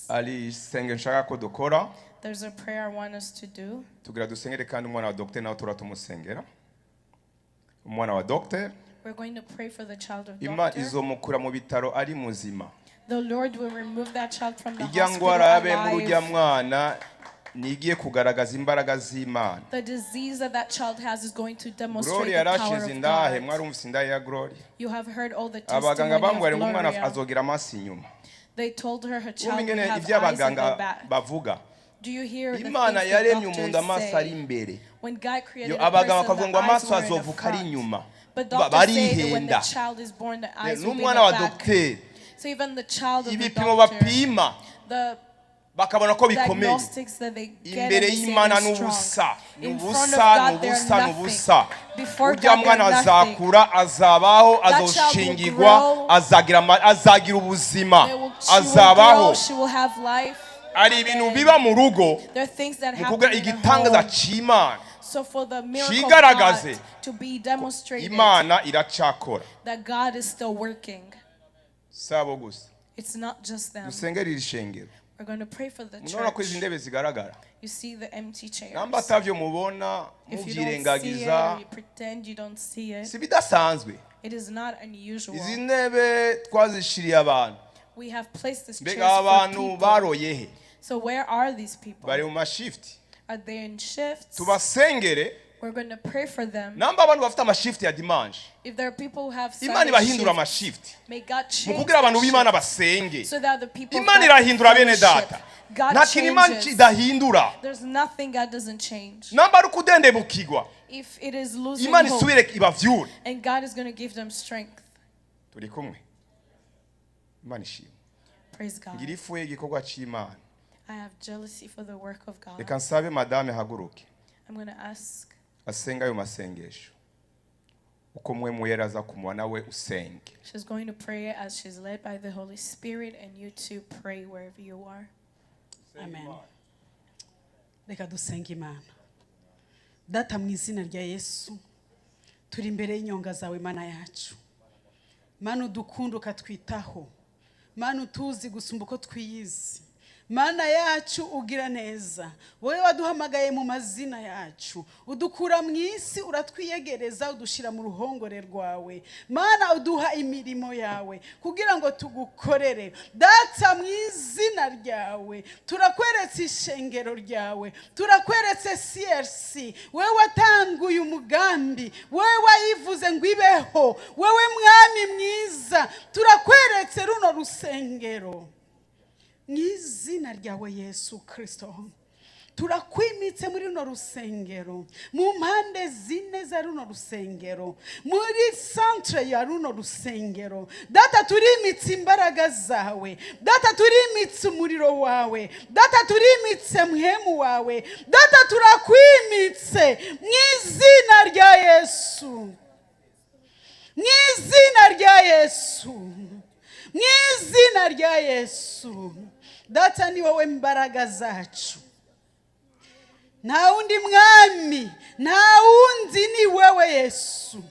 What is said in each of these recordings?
Ari isenge nshaka ko dukora. There's a prayer I want us to do. Tugira dusengere kandi umwana wa dogiteri nawe tura tumumusengera, umwana wa dogiteri. We're going to pray for the child of Imana doctor. izomukura mu bitaro ari muzima. The Lord will remove that child from the Ijya hospital ngwara yabe muri ujya alive. Mwana nigiye kugaragaza imbaraga z'Imana. The disease that that child has is going to demonstrate Gloria the power yarashize of indahe. God. Mwarumvise indahe ya Gloria. You have heard all the Abaganga testimony of bamubwira ngo umwana Gloria. azogira amaso inyuma. They told her her Wumva child would ingene have ibyo eyes in abaganga the back. bavuga. Do you hear the Imana things the yaremye umuntu doctors amaso ari say? imbere. When God created Yo, a abaganga person, bakavuga the ngo eyes amaso were in the azovuka ari front. inyuma. But Ba- doctors say that when the barihenda. Child is born, the eyes will be in N'umwana the wa back. dogiteri, So even the child of the ibipimo doctor, bapima the bakabona ko bikomeye, diagnostics that they get imbere and they say y'Imana they're ni ubusa. strong. Ni In front of ubusa, ni God, they're ubusa, ni nothing. ubusa. Before Ujya God, they're mwana nothing. Azakura, azabaho, That child will azoshingirwa, grow. azagira ubuzima, They will, she will azabaho. Grow, she will have life. Hari ibintu biba mu rugo There are things that mu happen kugira in the igitangaza home. c'Imana So for the miracle of cigaragaze, God to be demonstrated, Imana iracakora. That God is still working. Sabo gusa. It's not just them. Dusengere iri shengero. We're going to pray for the Murabona ko izi church. Ntebe zigaragara. You see the empty chairs. Namba atavyo mubona If you don't see it muvyirengagiza, or you pretend you don't see it, si bidasanzwe. It is not unusual. Izi ntebe twazishiriye abantu. We have placed these chairs Mbega for abantu people. baroye he? So where are these people? Bari mu mashift. Are they in shifts? Tubasengere. We're going to pray for them. Namba abantu bafite amashift ya dimanche, If there are people who have Imana Sunday ibahindura shifts, amashift may God mu change kugira abantu the b'Imana shift basenge. So that the people of Imana God irahindura bene fellowship. data. God Nta kintu Imana changes. idahindura. There's nothing God doesn't change. Namba ari ukudendebukirwa, If it is losing Imana hope, isubire ibavyure. And God is going to give them strength. Turi kumwe? Imana ishimwe. Praise God. Ngira ifuhe y'igikorwa c'Imana. I have jealousy for the work of God. Reka nsabe madame haguruke, I'm going to ask asenga ayo masengesho uko mwe muyera aza kumuha, nawe usenge. She's going to pray as she's led by the Holy Spirit, and you too pray wherever you are. Amen. Reka dusenge Imana. Data, mu izina rya Yesu, turi imbere y'inyonga zawe, Mana yacu, Mana udukunda ukatwitaho, Mana utuzi gusumba uko twiyizi, Mana yacu ugira neza, wowe waduhamagaye mu mazina yacu, udukura mu isi, uratwiyegereza, udushyira mu ruhongore rwawe, Mana uduha imirimo yawe kugira ngo tugukorere. Data, mu izina ryawe turakweretse ishengero ryawe, turakweretse CRC, wowe watanguye umugambi, wowe wayivuze ngo ibeho, wowe mwami mwiza, turakweretse runo rusengero. Mu izina ryawe Yesu Kirisito, turakwimitse muri runo rusengero, mu mpande zine za runo rusengero, muri centre ya runo rusengero. Data, turimitse imbaraga zawe. Data, turimitse umuriro wawe. Data, turimitse mpwemu wawe. Data, turakwimitse mu izina rya Yesu, mu izina rya Yesu, mu izina rya Yesu. Data, ni wowe mbaraga zacu, nta wundi mwami, nta wundi, ni wowe Yesu.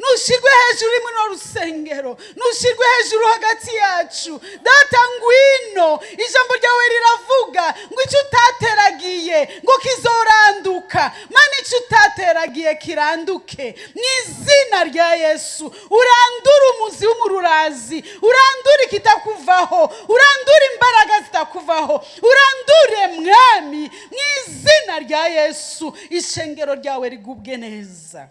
Nushyirwe hejuru muri runo rusengero, nushyirwe hejuru hagati yacu. Data, ngwino. Ijambo ryawe riravuga ngo icyo utateragiye ngo kizoranduka. Mana, icyo utateragiye kiranduke mu izina rya Yesu. Urandure umuzi w'umururazi, urandure ikitakuvaho, urandure imbaraga zitakuvaho, urandure mwami, mu izina rya Yesu. Ishengero ryawe rigubwe neza,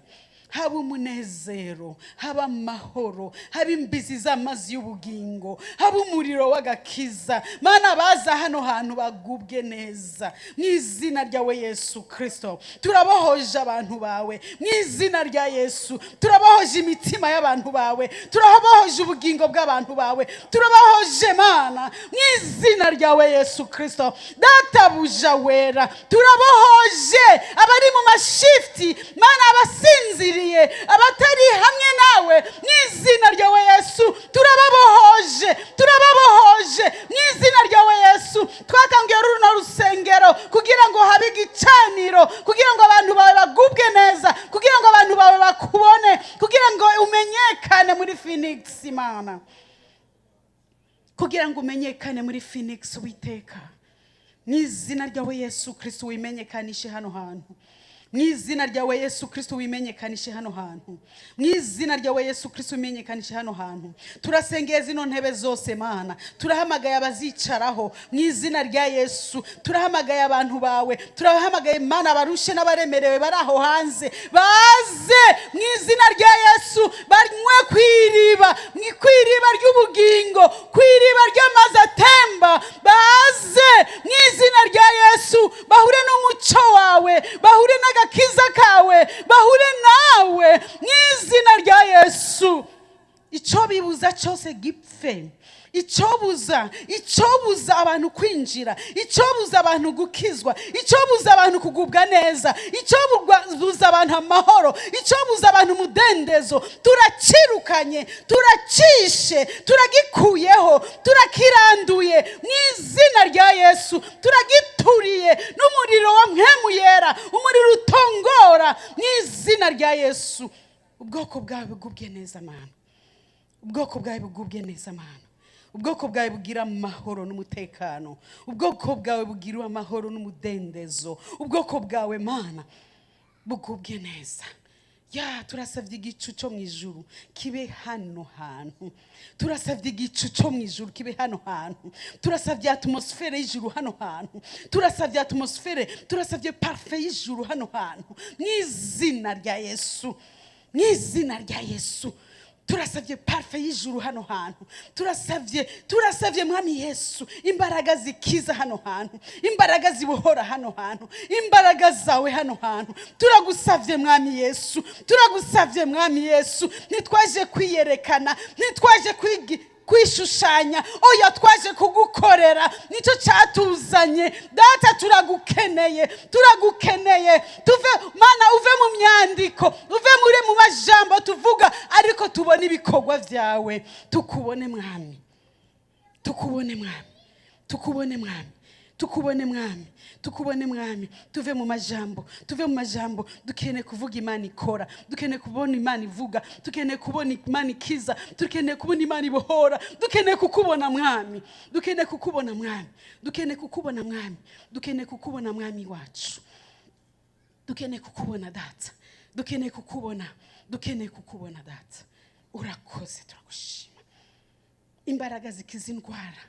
haba umunezero, haba amahoro, haba imbizi z'amazi y'ubugingo, haba umuriro w'agakiza. Mana, baza hano hantu bagubwe neza mu izina ryawe Yesu Kirisito. Turabohoje abantu bawe mu izina rya Yesu. Turabohoje imitima y'abantu bawe, turabohoje ubugingo bw'abantu bawe, turabohoje Mana mu izina ryawe Yesu Kirisito. Databuja wera, turabohoje abari mu mashift, Mana, abasinziriye, abatari hamwe nawe, mu izina ryawe Yesu turababohoje, turababohoje mu izina ryawe Yesu. Twatangiye runo rusengero kugira ngo habe igicaniro, kugira ngo abantu bawe bagubwe neza, kugira ngo abantu bawe bakubone, kugira ngo umenyekane muri Phoenix, Imana. Kugira ngo umenyekane muri Phoenix Uwiteka. Mu izina ryawe Yesu Kristo wimenyekanishe hano hantu. Mu izina ryawe Yesu Kristo wimenyekanishe hano hantu. Mu izina ryawe Yesu Kristo wimenyekanishe hano hantu. Turasengeye zino ntebe zose Mana. Turahamagaye abazicaraho mu izina rya Yesu. Turahamagaye abantu bawe. Turahamagaye Mana abarushe n'abaremerewe bari aho hanze. Baze mu izina rya Yesu banywe kwiriba, mu kwiriba ry'ubugingo, kwiriba ry'amazi atemba. Baze mu izina rya Yesu bahure n'umuco wawe, bahure n'agakiza kawe, bahure nawe mu izina rya Yesu. Icyo bibuza cyose gipfe. Icyobuza abantu kwinjira, icyobuza abantu gukizwa, icyobuza abantu kugubwa neza, icyobuza abantu amahoro, icyobuza abantu umudendezo, turakirukanye, turacishe, turagikuyeho, turakiranduye mu izina rya Yesu, turagituriye n'umuriro wa mpemu yera, umuriro utongora mu izina rya Yesu. Ubwoko bwawe bugubwe neza Mana. Ubwoko bwawe bugubwe neza Mana. Ubwoko bwawe bugira amahoro n'umutekano. Ubwoko bwawe bugira amahoro n'umudendezo. Ubwoko bwawe Mana bugubwe neza. Ya turasavye igicu cyo mu ijuru kibe hano hantu. Turasavye igicu cyo mu ijuru kibe hano hantu. Turasavye atmosphere y'ijuru hano hantu. Turasavye atmosphere, turasavye parfum y'ijuru hano hantu. Mu izina rya Yesu. Mu izina rya Yesu. Turasavye parfum y'ijuru hano hantu. Turasavye Mwami Yesu imbaraga zikiza hano hantu, imbaraga zibohora hano hantu, imbaraga zawe hano hantu. Turagusavye Mwami Yesu, turagusavye Mwami Yesu. Ntitwaje kwiyerekana, ntitwaje kwishushanya, oya twaje kugukorera, nicyo cyatuzanye. Data turagukeneye, turagukeneye. Tuve Mana, uve mu myandiko, uve muri mu majambo tuvuga, ariko tubone ibikorwa byawe. Tukubone Mwami, tukubone Mwami, tukubone Mwami, tukubone Mwami, tukubone Mwami. Tuve mu majambo, tuve mu majambo. Dukeneye kuvuga Imana ikora, dukeneye kubona Imana ivuga, dukeneye kubona Imana ikiza, dukeneye kubona Imana ibohora, dukeneye kukubona Mwami, dukeneye kukubona Mwami, dukeneye kukubona Mwami, dukeneye kukubona Mwami wacu, dukeneye kukubona Data, dukeneye kukubona, dukeneye kukubona Data. Urakoze, turagushima. Imbaraga zikiza indwara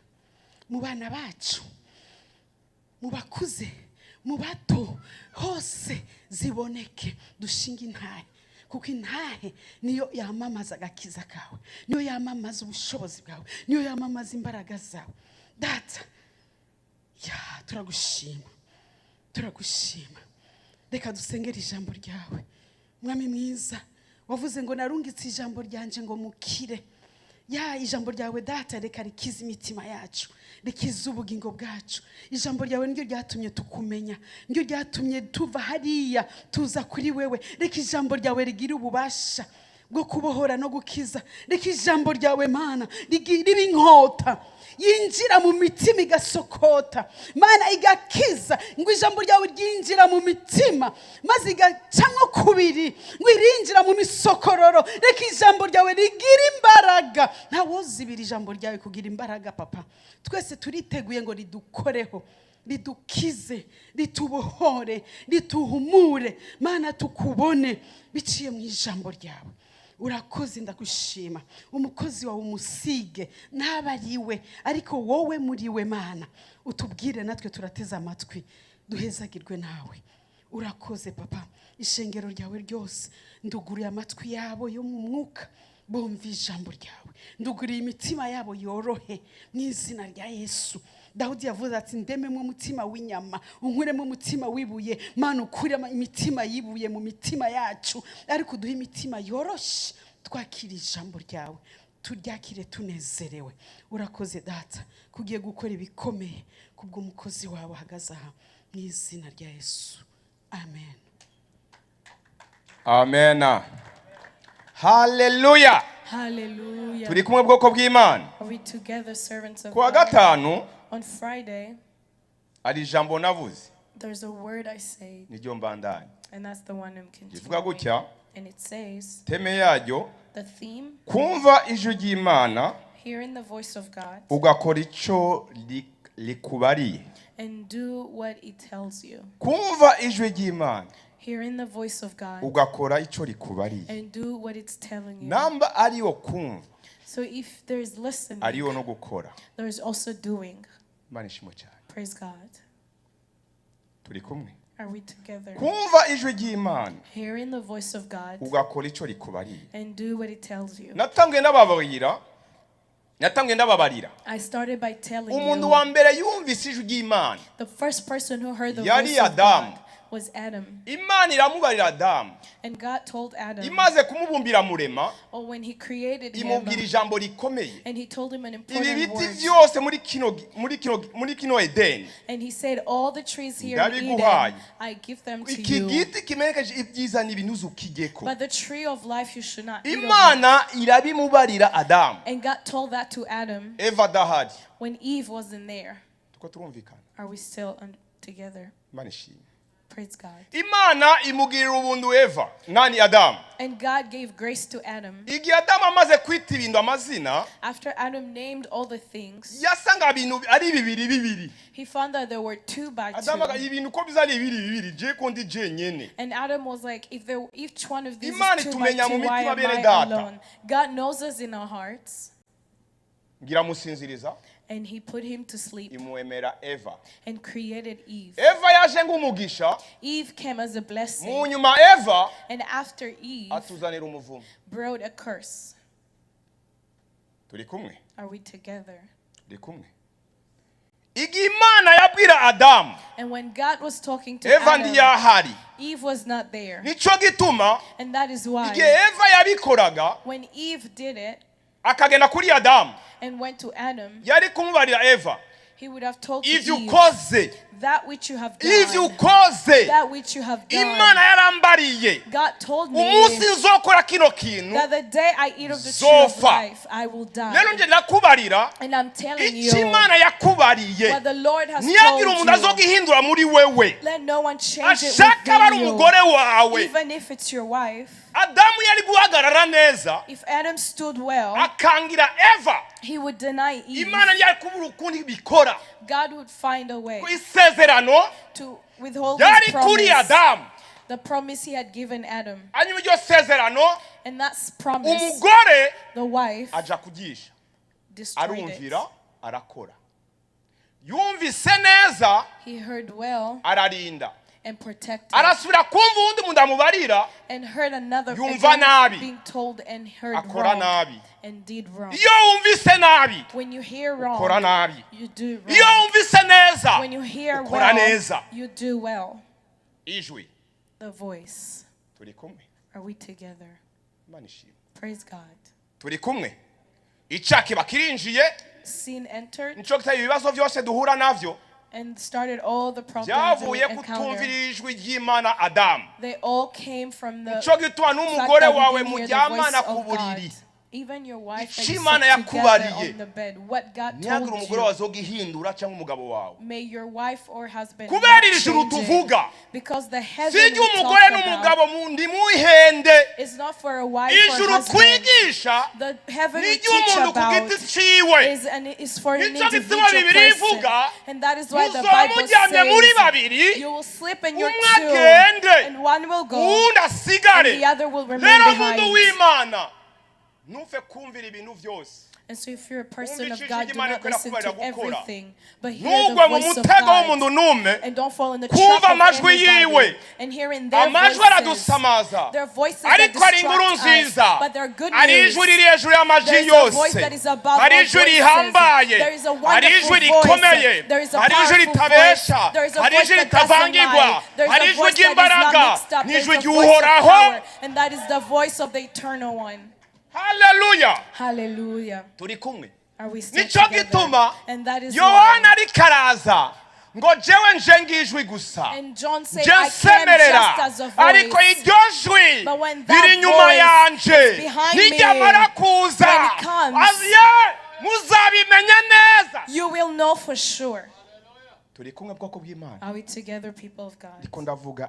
mu bana bacu, mu bakuze, mu bato, hose ziboneke. Dushinga intahe, kuko intahe niyo yamamaza agakiza kawe, niyo yamamaza ubushobozi bwawe, niyo yamamaza imbaraga zawe. Data ya turagushima, turagushima. Reka dusengere ijambo ryawe Mwami mwiza. Wavuze ngo narungitse ijambo ryanje ngo mukire. Ya ijambo ryawe Data reka rikize imitima yacu, rikize ubugingo bwacu. Ijambo ryawe niryo ryatumye tukumenya, niryo ryatumye tuva hariya tuza kuri wewe. Reka ijambo ryawe rigire ububasha bwo kubohora no gukiza. Reka ijambo ryawe Mana ribe inkota yinjira mu mitima igasokota, Mana igakiza. Ngo ijambo ryawe ryinjira mu mitima maze igaca nko kubiri, ngo irinjira mu misokororo. Reka ijambo ryawe rigira imbaraga. Ntawozibira ijambo ryawe kugira imbaraga Papa. Twese turiteguye ngo ridukoreho, ridukize, ritubohore, rituhumure. Mana tukubone biciye mu ijambo ryawe. Urakoze, ndagushima. Umukozi wawe umusige ntabariwe, ariko wowe muriwe Mana utubwire, natwe turateze amatwi, duhezagirwe nawe. Urakoze Papa. Ishengero ryawe ryose nduguriye amatwi yabo yo mu mwuka bumva ijambo ryawe, nduguriye imitima yabo yorohe mu izina rya Yesu. Dawudi yavuze ati ndememo umutima w'inyama, unkuremo umutima w'ibuye. Mana ukuremo imitima yibuye mu mitima yacu, ariko uduhe imitima yoroshe twakira ijambo ryawe, turyakire tunezerewe. Urakoze Data kugiye gukora ibikomeye kubw'umukozi wawe ahagaze aha mu izina rya Yesu. Amen. Amen. Hallelujah. Hallelujah. Turi kumwe bwoko bw'Imana. Are we together, servants of Kuwa God? gatanu On Friday, ari ijambo navuze, there's a word I say, niryo mbandanye. and that's the one I'm Rivuga continuing. gutya, And it says, teme yaryo the theme, kumva ijwi ry'Imana Hearing the voice of God ugakora icyo rikubariye. And do what it tells you. Kumva ijwi ry'Imana Hearing the voice of God ugakora icyo rikubariye. And do what it's telling you. Namba ariyo kumva So if there is listening, ariyo no gukora. There is also doing. Imana ishimwe cyane. Praise God. Turi kumwe. Are we together? Kumva ijwi ry'Imana Hearing the voice of God ugakora icyo rikubariye. And do what it tells you. Natangiye ndababwira, natangiye ndababarira. I started by telling Umuntu you wa mbere yumvise ijwi ry'Imana the first person who heard the yari voice of Adamu. God was Adam. Imana iramubarira Adamu. And God told Adam, Imaze kumubumbira murema, oh, when he created him, imubwira ijambo rikomeye. And he told him an Ibi important biti word. byose muri kino Edeni And he said, all the trees here in Eden, ndabiguhaye. I give them to Iki you. giti kimenyekaje ibyiza n'ibinuzu ukigeko. But the tree of life you should not eat of it. Imana irabimubarira Adamu. And God told that to Adam Eva adahari. When Eve wasn't there. Tuko turumvikana. Are we still together? Imana ishimwe. Praise God. Imana imugirira ubuntu Eva nani Adamu. And God gave grace to Adam. Igihe Adamu amaze kwita ibintu amazina, After Adam named all the things, yasanga ibintu ari bibiri bibiri. He found that there were two by Adamu two. Ibintu uko biza ari bibiri bibiri je ko ndi jenyene. And Adam was like, if there, each one of these Imana is two by itumenya mu two, why mitima am bene I data. Alone? God knows us in our hearts. Ngira musinziriza. And he put him to sleep Imwemera Eva. And created Eve. Eva yaje nk'umugisha. Eve came as a blessing. Mu nyuma Eva And after Eve atuzanira umuvumo. Brought a curse. Turi kumwe. Are we together? Turi kumwe. Igihe Imana yabwira Adamu, And when God was talking to Eva Adam, ntiyahari. Eve was not there. Nicyo gituma And that is why igihe Eva yabikoraga when Eve did it akagenda kuri Adamu, and went to Adam, yari kumubarira Eva, he would have told to ivyo Eve, ukoze, that which you have ivyo done, ukoze, that which you have done. Imana yarambariye God told me umunsi nzokora kino kintu that the day I eat of the tree of nzopfa. Life, I will die. Rero nje ndakubarira And I'm telling icyo you Imana yakubariye what the Lord has ntiyagire told umuntu you. azogihindura muri wewe. Let no one change it Ashaka aba ari within you, umugore wawe. even if it's your wife. Adamu yari guhagarara neza If Adam stood well, akangira Eva, he would deny Eve. Imana ntiyari kubura ukundi bikora. God would find a way Isezerano to withhold his yari kuri promise, Adamu. The promise he had given Adam. Hanyuma iryo sezerano And that promise, umugore the wife aja kuryisha. Destroyed it. Arumvira arakora, yumvise neza He heard well ararinda. And protected. Arasubira kumva uwundi muntu amubarira, And heard another yumva again nabi. being told and heard Akora wrong nabi. And did wrong. Iyo wumvise nabi When you hear ukora wrong, nabi. you do Iyo wrong. wumvise neza When you hear ukora well, neza. you do well. Ijwi. The voice. Turi kumwe. Are we together? Imana ishimwe. Praise God. Turi kumwe. Icyaha kiba kirinjiye. Sin entered Nico giteye ibibazo byose duhura navyo and started all the problems that we byavuye encounter. kutumvira ijwi ry'Imana Adamu. They all came from the Nico gituma fact n'umugore that we wawe didn't hear the muryamana voice ku of buriri, God. Even your wife that icyo you Imana sit together yakubariye on the bed, what God ntihagire told umugore you, wazogihindura cyangwa umugabo wawe. May your wife or husband Kubera not iri juru change it. tuvuga Because the heaven sijya we umugore talk n'umugabo about ntimuhende. Is not for a wife or Ijuru husband. twigisha The heaven we ni teach iry'umuntu ku about giti ciwe. is for an Nicyo gituma individual Bibiliya person. ivuga, And that is why the muzoba Bible muryamye muri says babiri, you will sleep in your umwe two, agende, and one will go, uwundi asigare. And the other will remain Rero muntu behind. w'Imana ntufe kumvira ibintu byose. And so if you're a person Wumva of icyo God, do Imana not ikwiriye listen to kukubarira gukora. everything, but hear the Ntugwe mu voice of mutego God. w'umuntu n'umwe And don't fall in the kumva trap of amajwi anybody. yiwe. And hearing their Amajwi voices, aradusamaza their voices that ariko hari inkuru distract us, nziza. But they're good Hari news. ijwi riri hejuru y'amajwi There is a voice yose. that is above Hari all ijwi voices. rihambaye. There is a Hari ijwi wonderful voice. rikomeye. There is a Hari ijwi powerful voice. ritabesha. There is a Hari voice ijwi that doesn't ritavangirwa. lie. There is Hari a ijwi voice that is not ry'imbaraga. mixed up. Ni There is ijwi a voice of ry'Uhoraho. Power, and that is the voice of the eternal one. Haleluya. Hallelujah. Turi kumwe. Are we still Nicyo together? gituma And that is Yohana why. ariko araza ngo jewe nje ngijwi gusa And John said, nje I came nsemerera just as a ariko voice. iryo jwi But when that riri inyuma voice yanje is behind me, niryamara kuza when it comes, aziye muzabimenya neza. You will know for sure. Turi kumwe bwoko bw'Imana. Are we together, people of God? Ndiko ndavuga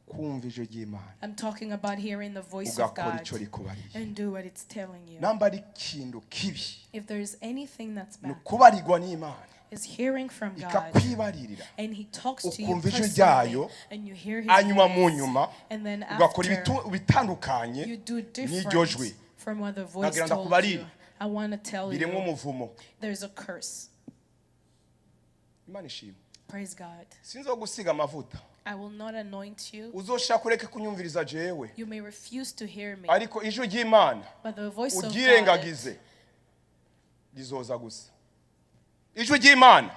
Kumva ijwi ry'Imana, I'm talking about hearing the voice of ugakora God icyo rikubariye. and do what it's telling you. Namba ari ikintu kibi, If there's anything that's ni bad, ukubarirwa n'Imana, is hearing from God ikakwibaririra, and He talks to you ukumva ijwi personally ryayo, and you hear His hanyuma mu voice, nyuma and then ugakora after ibitandukanye you do n'iryo jwi. different from what the voice Nagira told you. ndakubarire. I want to tell Birimo you umuvumo. there's a curse. Imana ishimwe. Praise God. Sinzogusiga amavuta. I will not anoint you. Uzoshaka ureke kunyumviriza jewe, You may refuse to hear me, ariko ijwi ry'Imana but the voice of God, uryirengagize, rizoza gusa. Ijwi ry'Imana,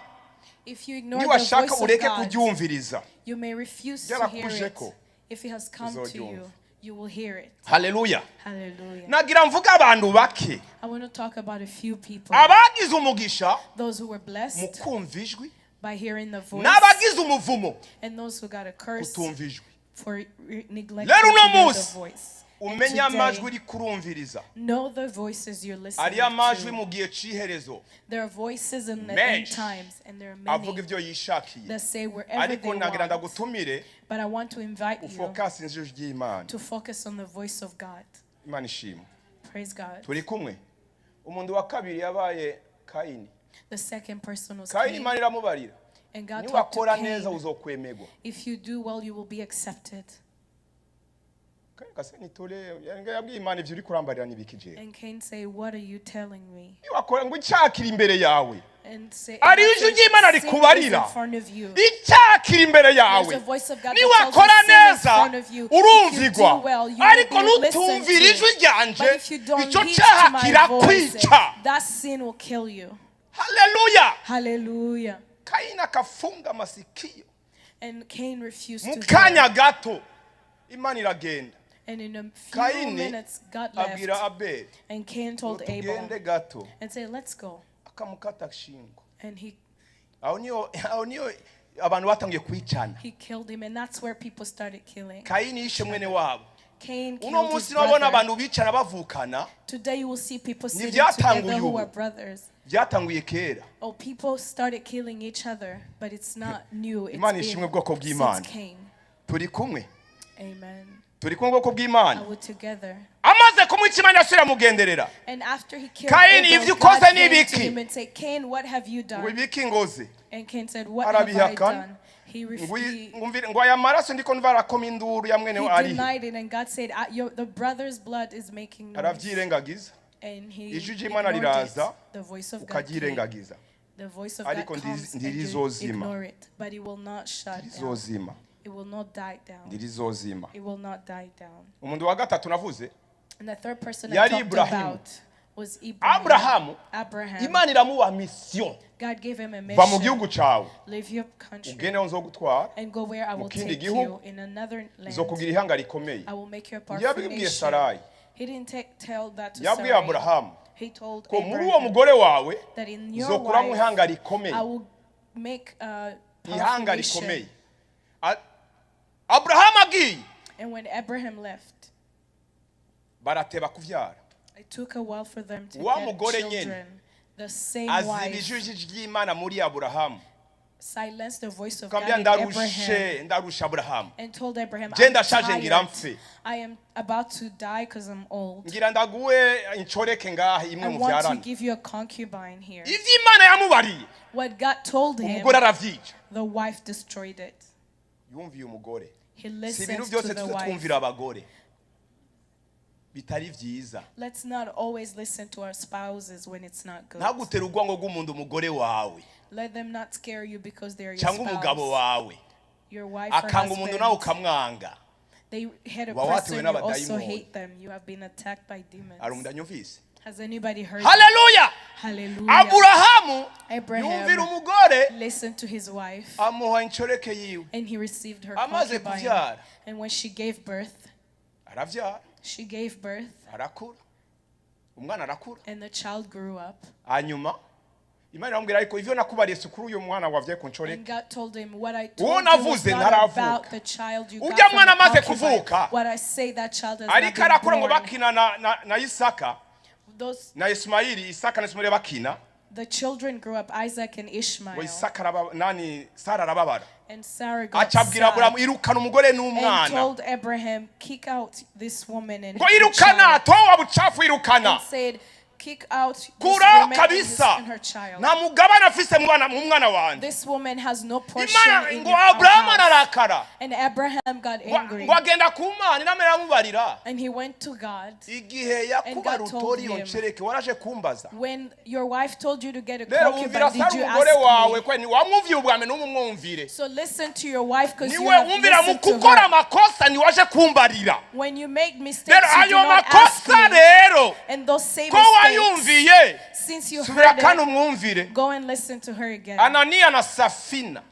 if you ignore the niwashaka voice of ureke God, kuryumviriza, you may refuse to hear ryarakuje it. ko If it has come to you, uzoryumva. you will hear it. Haleluya. Hallelujah. Nagira mvuga abantu bake, I want to talk about a few people. abagize umugisha Those who were mu blessed kumva ijwi, by hearing the voice, n'abagize umuvumo and those who got a curse kutumva ijwi. for neglecting Rero to uno hear the munsi, voice. And umenye amajwi today, uri kurumviriza. know the voices you're listening Ariyo amajwi to. mu gihe c'iherezo There are voices in the end menshi times, and there are avuga many ibyo yishakiye, that say wherever ariko they nagira want. ndagutumire But I want to invite you ufokase ijwi ry'Imana. to focus on the voice of God. Imana ishimwe. Praise God. Turi kumwe. Umuntu wa kabiri yabaye Kayini. The second person was Kayini, Cain, Imana iramubarira, and God talked to niwakora neza Cain. uzokwemerwa. If you do well, you will be accepted. Kayini gase nitore yabwiye Imana, ivyo uri kurambarira nibiki jewe? And Cain say, "What are you telling me?" Niwakora ngo icakira imbere yawe, And say, Ari and ijwi say, ry'Imana "Sin is in rikubarira. front of you." Icakira imbere yawe, There's a voice of God that tells you niwakora sin is in neza front of you. If you urumvigwa, do well, you will ariko be listened nutumvira to. ijwi ryanje, But if you don't ico heed to caha my voice, kirakwica. that sin will kill you. Haleluya. Hallelujah. Kayini akafunga masikio. And Cain refused Mu to kanya hear. gato Imana iragenda. And in a few Kayini minutes, God left. abwira Abeli And Cain ngo told Abel tugende gato, and said, "Let's go." akamukata shingo. And he, Aho niyo abantu batangiye kwicana. he killed him. And that's where people started killing. Kayini yishe mwene wabo. Cain Uno killed his munsi nabona brother. abantu bicara bavukana. Today you will see people sitting Ntibyatanguye together who ubu. are brothers. Byatanguye kera. Oh, people started killing each other, but it's not new. It's Imana been ishimwe bwoko bw'Imana. since Cain. Turi kumwe. Amen. Turi kumwe bwoko bw'Imana. I would together. Amaze kumwica, Imana yasubira mugenderera. And after he killed Cain, Abel, ivyo God ukoze came ni to ibiki? him and said, "Cain, what have you Ngo done?" ibiki ngozi? And Cain said, "What have I Arabihakana. done?" He, Ngo he, ngo aya maraso ndiko ndumva arakoma induru ya mwene he we arihe? denied it, and God said, The brother's blood is making noise." Arabyirengagiza. And he Ijwi ry'Imana ignored it. riraza, The voice of God came. ukabyirengagiza. The voice of Ariko God comes and you ntirizozima. ignore it, but it will not shut down. Ntirizozima. It will not die down. Ntirizozima. It will not die down. Umuntu wa gatatu navuze And the third person I yari talked Ibrahimu. about was Abraham. Aburahamu, Abraham. Imana iramuha mission. God gave him a Va mu mission. gihugu cyawe, Leave your country ugende aho nzogutwara, and go where I mu will kindi take gihugu, you in another land. nzokugira ihanga rikomeye. I will make you a powerful Ntiyabibwiye nation. Sarayi. He didn't tell that to Yabwiye Sarai. Aburahamu He told ko muri uwo Abraham mugore wawe that in your nzokuramo wife ihanga rikomeye. I will make a powerful Ihanga nation. rikomeye. Aburahamu agiye, And when Abraham left, barateba kuvyara. it took a while for them to Wa get mugore nyene children. The same aziba wife ijwi ry'Imana muri Aburahamu, silenced the voice of God ukambwira in Abraham ndarushe, ndarusha Aburahamu, and told Abraham, Je "I'm ndashaje ngira tired. mpfe. I am about to die because I'm old. Ngira ndaguhe incoreke ngaha imwe I want to muvyarana. give you a concubine here." Ivyo Imana yamubariye, What God told him, umugore aravyica. the wife destroyed it. Yumviye umugore. He Si listened ibintu to byose the tuze wife. twumvira abagore bitari vyiza. Let's not always listen to our spouses when it's not good. Ntagutere urwango rw'umuntu umugore wawe Let them not scare you because they are your cyangwa umugabo spouse, wawe your wife or akanga umuntu nawe husband. ukamwanga. They hate a Uba watewe person, you also n'abadayimoni. hate them. You have been attacked by demons. Hari umuntu anyumvise? Has anybody heard? Haleluya. Hallelujah. Aburahamu Abraham yumvira umugore, listened to his wife amuha incoreke yiwe. and he received her Amaze concubine. kuvyara. And when she gave birth, Aravyara, she gave birth arakura, umwana arakura. and the child grew up. Hanyuma Imana iramubwira, ariko ivyo nakubariye si kuri uyu mwana wavyaye ku ncoreke. And God told him, "What I Uwo told you was navuze not ntaravuka. about the child you got Ujya from mwana the amaze concubine. kuvuka, What I say, that child has not ariko been arakura ngo born." bakina na Isaka Those na Isimayili, Isaka na Isimayili bakina. The children grew up, Isaac and Ngo Ishmael. Isaka nani Sara arababara. And Sarah got Acabwira Aburahamu sad irukana umugore and n'umwana. told Abraham, kick out this woman and Ngo her irukana child. toa buchafu irukana. And said, kick out this Kuraho woman and, his, kabisa. and her child. Nta mugabane afise mu mwana wanjye. This woman has no portion Imana in ngo our Aburahamu house. ararakara. And Abraham got angry. Ngo agenda ku Mana inama iramubarira. And he went to God. Igihe And yakubara God told utori iyo him, ncereke waraje kumbaza. When your wife told you to get a Rero concubine, wumvira did Sara you umugore ask wawe me? kwe wamwumviye ubwa mbere n'umumwumvire. So listen to your wife because you Niwe have wumvira mu listened to gukora her. amakosa ntiwaje kumbarira. When you make mistakes, Rero you do ayo not ask makosa me. rero And those same ko mistakes, wayumviye since you subira heard kandi it, umwumvire. go and listen to her again. Ananiya na Safina.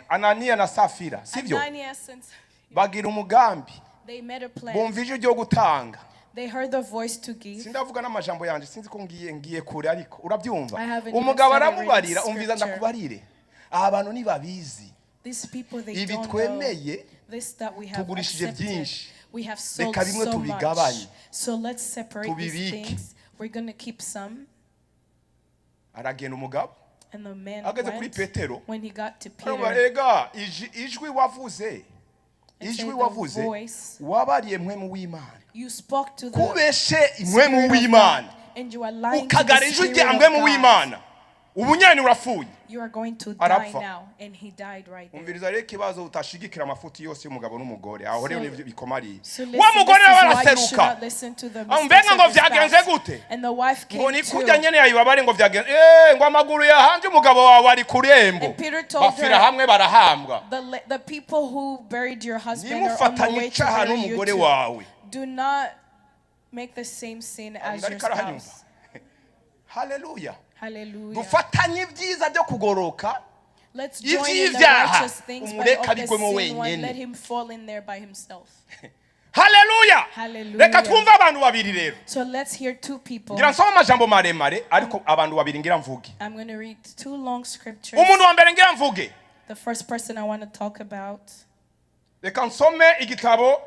Ananiya na Safira, sibyo? Ananias and Bagira umugambi. they made a plan. Bumva ijwi ryo gutanga. They heard the voice to give. Sindavuga n'amajambo yanjye sinzi ko ngiye kure ariko urabyumva. I haven't even Umugabo started reading aramubarira umviza scripture. ndakubarire. Aba bantu ntibabizi. These people, they Ibi don't know twemeye this that we have tugurishije accepted. byinshi. We have sold Reka bimwe so much. tubigabanye. So let's separate these Tubibike. things. We're going to keep some. Aragenda umugabo. And the man Ageze kuri went. Petero. When he got to Peter, Aravuga, Ega ijwi wavuze. and Ijwi said, the wavuze voice, wabariye mpwemu w'Imana. you spoke to the Kubeshe impwemu Spirit of w'Imana. God, and you are lying to Ukagara the ijwi Spirit rya of mpwemu God. w'Imana. Ubu nyene urapfuye. You are going to die Arapfa. now. And he died right there. Umviriza rero ikibazo utashigikira amafuti yose y'umugabo n'umugore. Aho rero So- nivyo bikomariye. So Wa listen, mugore this nawe is why you should araseruka. not listen to the Ah, mistakes mbenga ngo of your vyagenze spouse. gute? And the wife Ngo came ni kurya too. nyene yayibabare ngo vyagenze. Ngo amaguru yahanze umugabo wawe ari ku rembo. And Peter told Bafira her, hamwe barahambwa. The people who buried your husband are on the Nimufatanye way to icaha bury you n'umugore too. wawe. Do not make the same sin as your Ariko arahanyumva. spouse. Haleluya. Hallelujah. Dufatanye ibyiza byo kugoroka. Let's join in the Ivy'ivyaha, righteous things, but umureke of the abigwemo sin one, wenyene. let him fall in there by himself. Haleluya. Hallelujah. Reka twumve abantu babiri rero. So let's hear two people. Ngira nsome amajambo maremare ariko abantu babiri ngira mvuge. I'm going to read two long scriptures. Umuntu wa mbere ngira mvuge. The first person I want to talk about, Reka nsome igitabo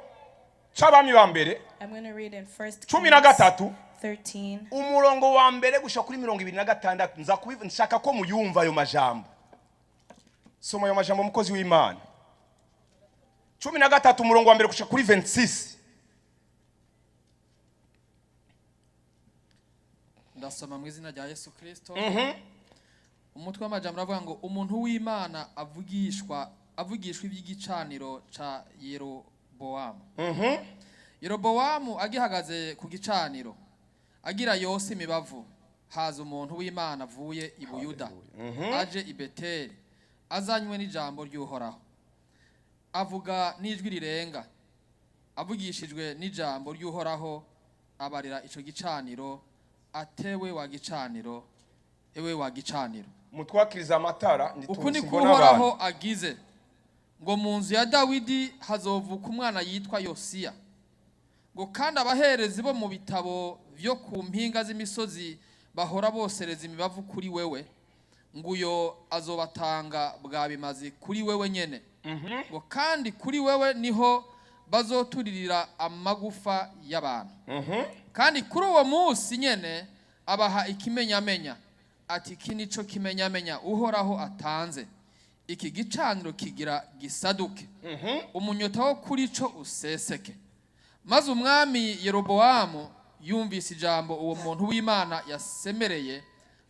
c'abami ba mbere I'm going to read in First 13. 13. Umurongo wa mbere gushika kuri 26 nza nshaka ko muyumva ayo majambo. Soma ayo majambo mukozi w'Imana. 13 umurongo wa mbere gushika kuri 26. Ndasoma mu izina rya Yesu Kristo. Umutwe w'amajambo uravuga ngo umuntu w'Imana avugishwa iby'igicaniro ca Yerobowamu. Yerobowamu agihagaze ku gicaniro agira yose imibavu, haza umuntu w'Imana avuye i Buyuda aje i Beteli azanywe n'ijambo ry'Uhoraho, avuga n'ijwi rirenga, avugishijwe n'ijambo ry'Uhoraho, abarira ico gicaniro atewe wa gicaniro, ewe wa gicaniro. Mutwakiriza amatara Uku ni ko Uhoraho agize ngo mu nzu ya Dawidi hazovuka umwana yitwa Yosiya, ngo kandi abaherezi bo mu bitabo vyo ku mpinga z'imisozi bahora bosereza imibavu kuri wewe, ngo uyo azobatanga bwa bimazi kuri wewe nyene, ngo kandi kuri wewe niho bazoturirira amagufa y'abantu. Kandi kuri uwo munsi nyene abaha ikimenyamenya, ati iki nico kimenyamenya Uhoraho atanze, iki gicaniro kigira gisaduke, umunyota wo kuri co useseke. Maze umwami Yerobowamu yumvise ijambo uwo muntu w'Imana yasemereye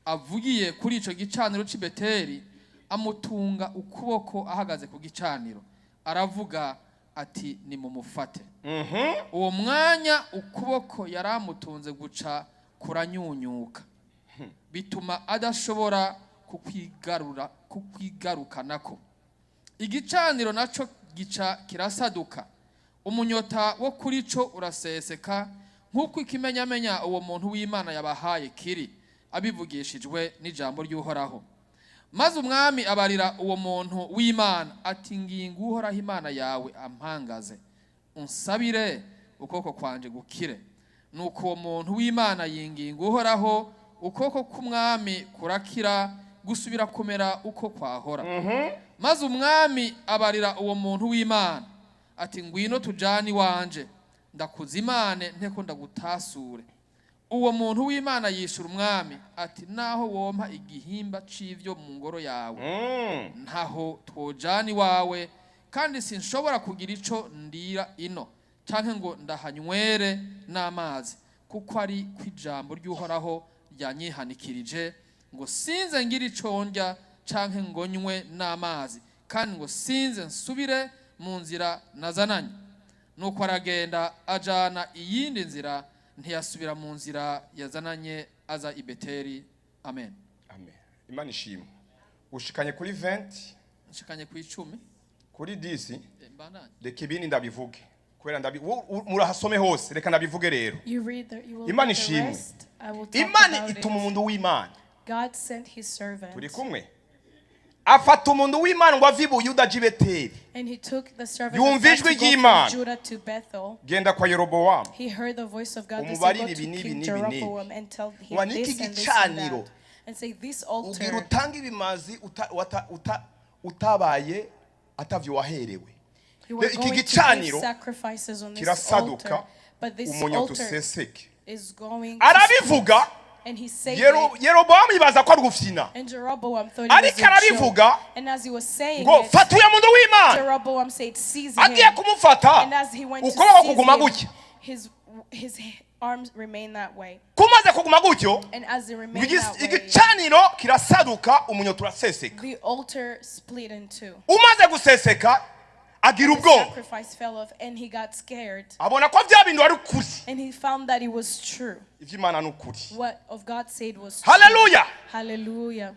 avugiye kuri ico gicaniro c'i Beteli, amutunga ukuboko ahagaze ku gicaniro, aravuga ati nimumufate. Uwo mwanya ukuboko yaramutunze guca kuranyunyuka, bituma adashobora kukwigarukanako. Igicaniro naco gica kirasaduka, umunyota wo kuri co uraseseka, nk'uko ikimenyamenya uwo muntu w'Imana yabahaye kiri, abivugishijwe n'ijambo ry'Uhoraho. Maze umwami abarira uwo muntu w'Imana ati ngingo Uhoraho Imana yawe ampangaze, unsabire ukuboko kwanje gukire. Nuko uwo muntu w'Imana yinginga Uhoraho, ukuboko k'umwami kurakira gusubira kumera uko kwahora. Maze umwami abarira uwo muntu w'Imana ati ngwino tujane iwanje, ndakuzimane nteko ndagutasure. Uwo muntu w'Imana yishura umwami ati naho wompa igihimba c'ivyo mu ngoro yawe, ntaho twojana iwawe, kandi sinshobora kugira ico ndira ino canke ngo ndahanywere n'amazi, kuko ari kw'ijambo ry'Uhoraho ryanyihanikirije ngo sinze ngira ico ndya canke ngo nywe n'amazi, kandi ngo sinze nsubire mu nzira nazananye. Nuko aragenda ajana iyindi nzira, ntiyasubira mu nzira yazananye aza i Beteli. Amen. Amen. Imana ishimwe. Ushikanye kuri 20? Nshikanye ku 10. Kuri 10? Mbandanye. Reka ibindi ndabivuge kubera ndabi murahasome hose, reka ndabivuge rero. You read the, you will Imana read the ishimwe. rest. I will talk Imana about ituma it. umuntu w'Imana. God sent his servant. Turi kumwe. Afata umuntu w'Imana ngo ave i Buyuda aje i Beteli. And he took the servant Yumva of God ijwi to go from ry'Imana. Judah to Bethel. Genda kwa Yerobowamu. He heard the voice of God that said, Umubarire "Go to ibi n'ibi King n'ibi n'ibi. Jeroboam and tell him Wa niki this and this and gicaniro. that." And say, "This Ugira altar, utange ibimazi utabaye atavyo waherewe. you are Iki going to give gicaniro sacrifices on this kirasaduka, altar, but this umunyota altar useseke. is going to Arabivuga. split." And he said it, Yerobowamu yibaza ko ari gufyina. and Jeroboam thought it was Ariko a joke. arabivuga And as he was saying ngo it, fata uyu muntu w'Imana. Jeroboam said, "Seize Agiye him." kumufata, And as he went to ukuboko seize kuguma him, gutya. his arms remained that way. Kumaze kuguma gutyo, And as it remained that way, igicaniro kirasaduka, umunyota uraseseka. the altar split in two. Umaze guseseka agira The ubwoba, sacrifice fell off, and he got scared. abona ko bya bintu ari ukuri. And he found that it was true. Iby'Imana ni ukuri. What of God said was true. Haleluya. Hallelujah.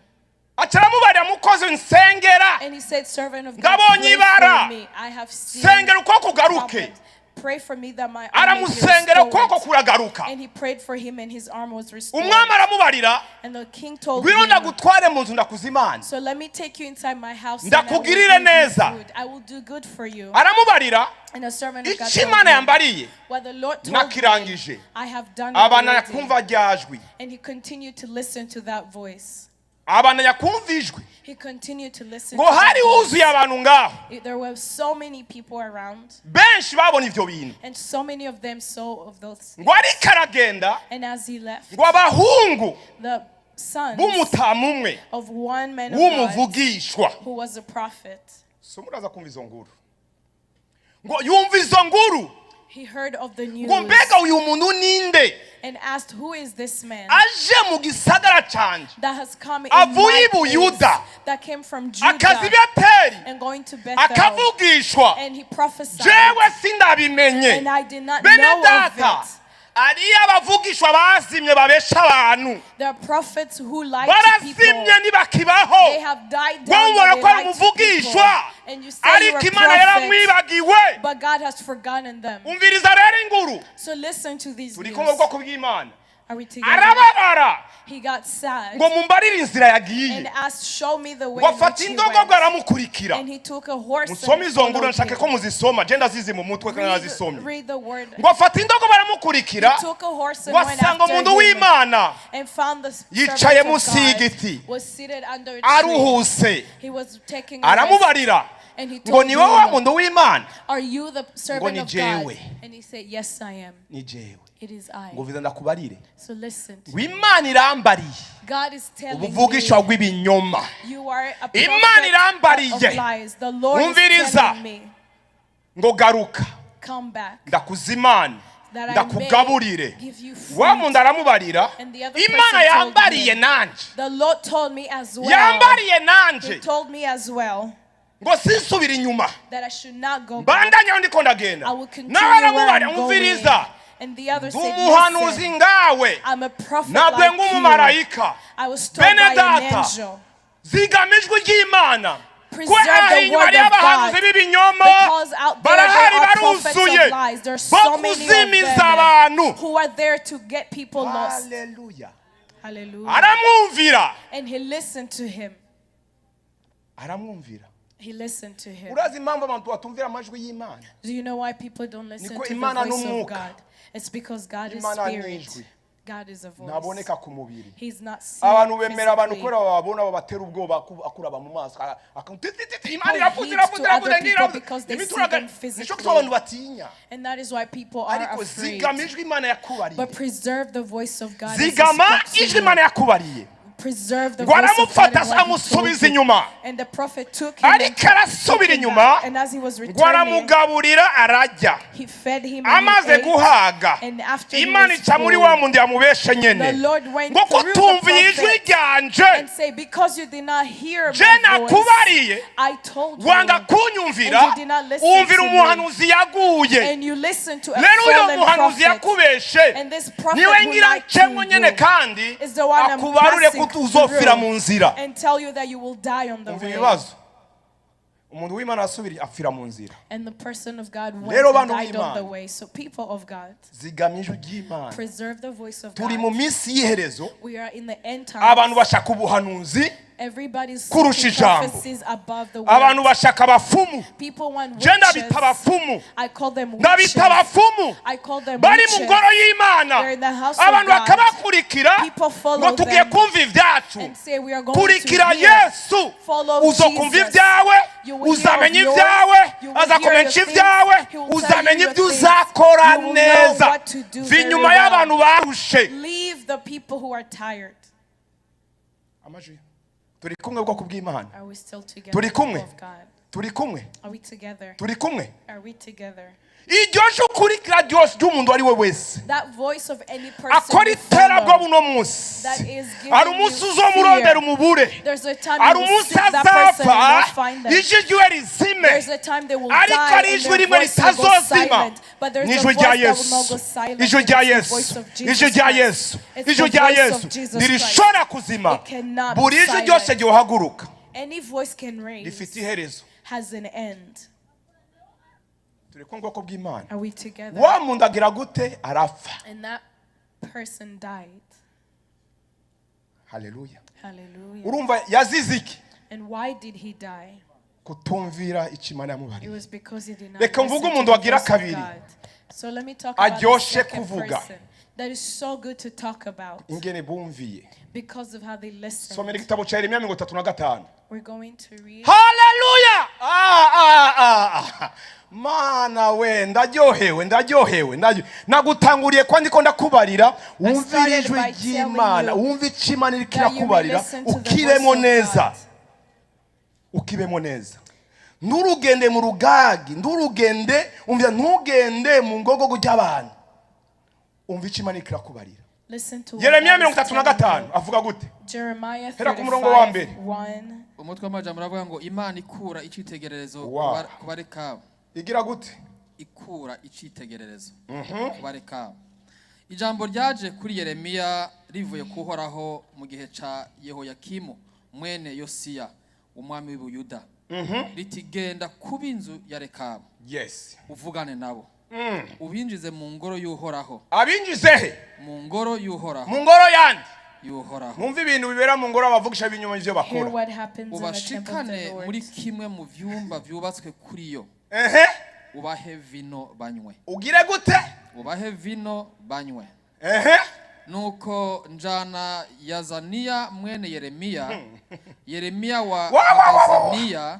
Aca aramubarira, mukozi nsengera, And he said, "Servant of God, Ngabonye pray ibara. for me. I have seen Sengera ukuboko kugaruke. problems. Pray for me that my arm may be Aramusengera, ukuboko restored." kuragaruka. And he prayed for him, and his arm was restored. Umwami aramubarira, And the king told ngwino him, ndagutware mu nzu ndakuza Imana, "So let me take you inside my house and I will Ndakugirire give you neza. food. I will do good for you." Aramubarira, And the servant of God icyo told Imana him, yambariye "What the Lord told me, nakirangije. I have done it Abana already." yakumva ryajwi. And he continued to listen to that voice. Abana yakumva ijwi. He continued to listen Ngo to that hari voice. huzuye abantu ngaho, There were so many people around, benshi babona ivyo bintu. and so many of them saw of those Ngo ariko aragenda, And as he left, ngo abahungu the sons b'umutamu umwe of one man of God w'umuvugishwa. who was a prophet, So muraza kumva izo nguru. Ngo yumva izo nguru, he heard of the news ngo mbega uyu muntu ninde and asked, "Who is this man aje mu gisagara canje, that has come in avuye my i Buyuda, place, that came from Judah akaza i Beteli, and going to Bethel?" akavugishwa, And he prophesied, jewe sindabimenye." and I did not Bene know of data, it. ariyo abavugishwa bazimye babesha abantu. There are prophets who lie to people. Barazimye ntibakibaho. They have died down, Wowe ubona but ko they ari lie to people. umuvugishwa, And you say you're ariko a Imana prophet, yaramwibagiwe. but God has forgotten them. Umviriza rero inguru. So listen to these Turi news. kumwe, bwoko bw'Imana. Are we together? Arababara, He got sad ngo mumbarire inzira yagiye. and asked, "Show me the way Ngo in afata which he indogobwa went." aramukurikira. And he took a horse and Musome izo nguru, followed nshake ko him. muzisoma, je ndazizi mu mutwe kandi narazisomye. Read the word. Ngo afata indogobe aramukurikira, He took a horse and ngo went asanga after umuntu him w'Imana and found the yicaye servant of munsi God y'igiti, was seated under a tree. aruhuse. He was taking a rest. Aramubarira, And he ngo told ni wowe wa him, muntu w'Imana? "Are you the servant Ni of God?" jewe. And he said, "Yes, I am. Ni jewe. It is I." Ngo viza ndakubarire, So listen to ngo Imana irambariye God is telling ubuvugishwa me bw'ibinyoma. you are a Imana prophet irambariye. of lies. The Lord is Umviriza. telling me, Ngo garuka, "Come back, ndakuza Imana, that I ndakugaburire. may give you Wa food." muntu aramubarira, And the other Imana person told yambariye him, nanje, The Lord told me as well. yambariye He nanje told me as well ngo sinsubire inyuma, that I should not go back. mbandanye aho ndiko ndagenda. I will continue Nawe where aramubarira, I'm going. umviriza, And the other ndi said, umuhanuzi "Listen, ngawe, I'm a prophet nabwe like you. nk'umumarayika. I was told Bene by an data, angel." zigama ijwi ry'Imana, ko Preserve aho the inyuma word hariyo of God. abahanuzi b'ibinyoma, Because out there, barahari there are prophets baruzuye, of lies. There are bo so many of kuzimiza them abantu. who are there to get people lost. Haleluya. Hallelujah. Aramwumvira. And he listened to him. Aramwumvira. He listened to him. Urazi impamvu abantu batumvira amajwi y'Imana? Do you know why people don't listen Niko to the Imana voice of n'umwuka. God? It's because God is Imana spirit. n'ijwi. God is a voice. Ntaboneka ku mubiri. He's not seen Abantu bemera abantu physically. kubera bababona, babatera ubwoba, akuraba mu maso, Imana People iravuze, heed iravuze, to iravuze, other people iravuze. because they see Imituraga- them Nico physically. gituma abantu batinya. And that is why people are Ariko afraid. zigama ijwi Imana yakubariye. But preserve the voice of God as he Zigama spoke to ijwi you. Imana yakubariye. Preserve the Ngo voice of God aramufata and what he told amusubiza you. inyuma. And the prophet took him and Ariko took arasubira him inyuma, back. And as he was ngo returning, aramugaburira ararya. he fed him and Amaze he ate. guhaga, And after he Imana was ica muri full, wa muntu yamubeshe nyene, the Lord went ngo through the kutumviye ijwi prophet ryanje, and say, because you did not hear je my voice, nakubariye, I told you, wanga kunyumvira, and you did not listen wumvira to me. umuhanuzi yaguye. And you listened to a Rero uyo fallen muhanuzi prophet. yakubeshe And this prophet niwe who ngira lied to ncemwo nyene, you kandi is the one I'm akubarure passing ko uzopfira through mu nzira. and tell you that you will die on the Umva way. ibibazo, umuntu w'Imana asubiriye apfira mu nzira. And the person of God went Rero and bantu died on the b'Imana, way. So people of God, zigamya ijwi ry'Imana. preserve the voice of Turi mu God. minsi y'iherezo. We are in the end Abantu times. bashaka ubuhanuzi Everybody's kurusha seeking ijambo. prophecies above the Abantu word. bashaka abafumu. People want Je ndabita witches. abafumu, I call them witches. ndabita abafumu I call them bari mu witches. ngoro y'Imana. They're in the house of Abantu God. bakabakurikira People follow ngo tugiye them kumva ibyacu. and say we are going to Kurikira hear. Yesu, Follow uzokumva Jesus. ibyawe, You will hear of uzamenya yours. ibyawe, You will hear azakumenyesha your things. ibyawe, He will tell you uzamenya your ibyo things. uzakora You will know neza. what to do Va very inyuma well. y'abantu barushe. Leave the people who are tired. Amajwi. Turi kumwe, bwoko bw'Imana? Are we still together, Turi people kumwe? of God? Turi kumwe? Are we together? Turi kumwe? Are we together? Iryo jwi ukurikira ryose ry'umuntu uwo ari we wese That voice of any person akora you iterabwoba follow uno munsi, that is giving hari umunsi you uzomurondera fear. umubure. There's a time Hari you will umunsi seek that person azapfa, and not find them. ijwi ryiwe rizime. There's a time they will Ariko die hari and ijwi their rimwe voice will go ritazozima, silent. But there's ni a ijwi voice rya that will not Yesu, go silent, ijwi and rya it's the Yesu, voice of Jesus ijwi rya Christ. Yesu, It's ijwi the rya voice Yesu of Jesus Christ. ntirishobora kuzima. It cannot be Buri ijwi ryose silent. ryohaguruka Any voice can raise rifite iherezo. has an end. Turi kumwe, bwoko bw'Imana? Are we together? Wa muntu agira gute? Arapfa. And that person died. Haleluya. Hallelujah. Urumva yazize iki? And why did he die? Kutumvira icyo Imana It yamubariye. was because he did not Reka listen mvuge to umuntu the wagira voice of kabiri. God. So let me talk about the Aryoshe second kuvuga. person that is so good to talk about Ingene bumviye. because of how they listened. Somera igitabo cya Yeremiya 35. We're going to read. Haleluya. Ah, ah, ah, ah. Mana we, ndaryohewe, ndaryohewe, nagutanguriye kwa ndiko ndakubarira wumvire started ijwi by telling ry'Imana, you wumve icyo Imana iriko that you may irakubarira, listen to the ukibemo voice of neza, God. ukibemo neza. Nturugende mu rugagi, nturugende, umvira, ntugende mu ngogogo ry'abantu. Umva icyo Imana iriko irakubarira. Listen to what Yeremiya God mirongo is itatu na telling gatanu you. avuga gute? Jeremiah Hera ku murongo wa 35, mbere. 1. Umutwe w'amajambo uravuga ngo Imana ikura icitegererezo Wow. ku Barekabu. Igira gute? Ikura icitegererezo ku Barekabu. Ijambo ryaje kuri Yeremiya rivuye kuhoraho mu gihe ca Yehoyakimu mwene Yosiya, umwami w'Ubuyuda, riti: genda kuba inzu ya Rekabu, uvugane nabo, ubinjize mu ngoro y'Uhoraho. Abinjize he? Mu ngoro y'Uhoraho. Mu ngoro yandi? Y'Uhoraho. Mwumve ibintu bibera mu ngoro, abavugisha ibinyoma ivyo Hear bakora. what happens in the temple of Ubashikane the Lord. muri kimwe mu vyumba vyubatswe kuri yo, ubahe vino banywe. Ugire gute? Ubahe vino banywe. Nuko njana Yazaniya mwene Yeremiya, Yeremiya wa Wa, wa, wa, wa, wa. Azaniya,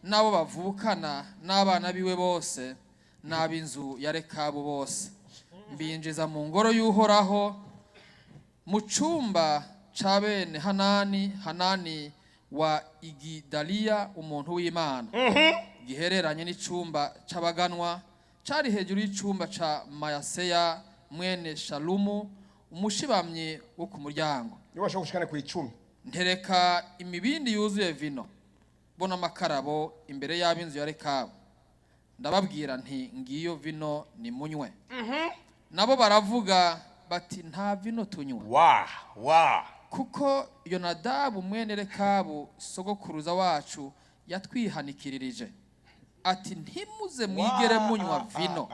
n'abo bavukana n'abana biwe bose n'ab'inzu ya Rekabu bose, mbinjiza mu ngoro y'Uhoraho, mu cumba ca bene Hanani, Hanani wa Igidaliya, umuntu w'Imana, gihereranye n'icumba c'abaganwa cari hejuru y'icumba ca Mayaseya mwene Shalumu, umushibamyi wo ku muryango. Niba washaka gushikane ku 10. Ntereka imibindi yuzuye vino bo n'amakarabo imbere y'ab'inzu ya Rekabu, ndababwira nti: ngiyo vino, nimunywe. Nabo baravuga bati: nta vino tunywa, wa wa kuko Yonadabu mwene Rekabu, sogokuruza wacu, yatwihanikirije ati: ntimuze mwigere munywa vino,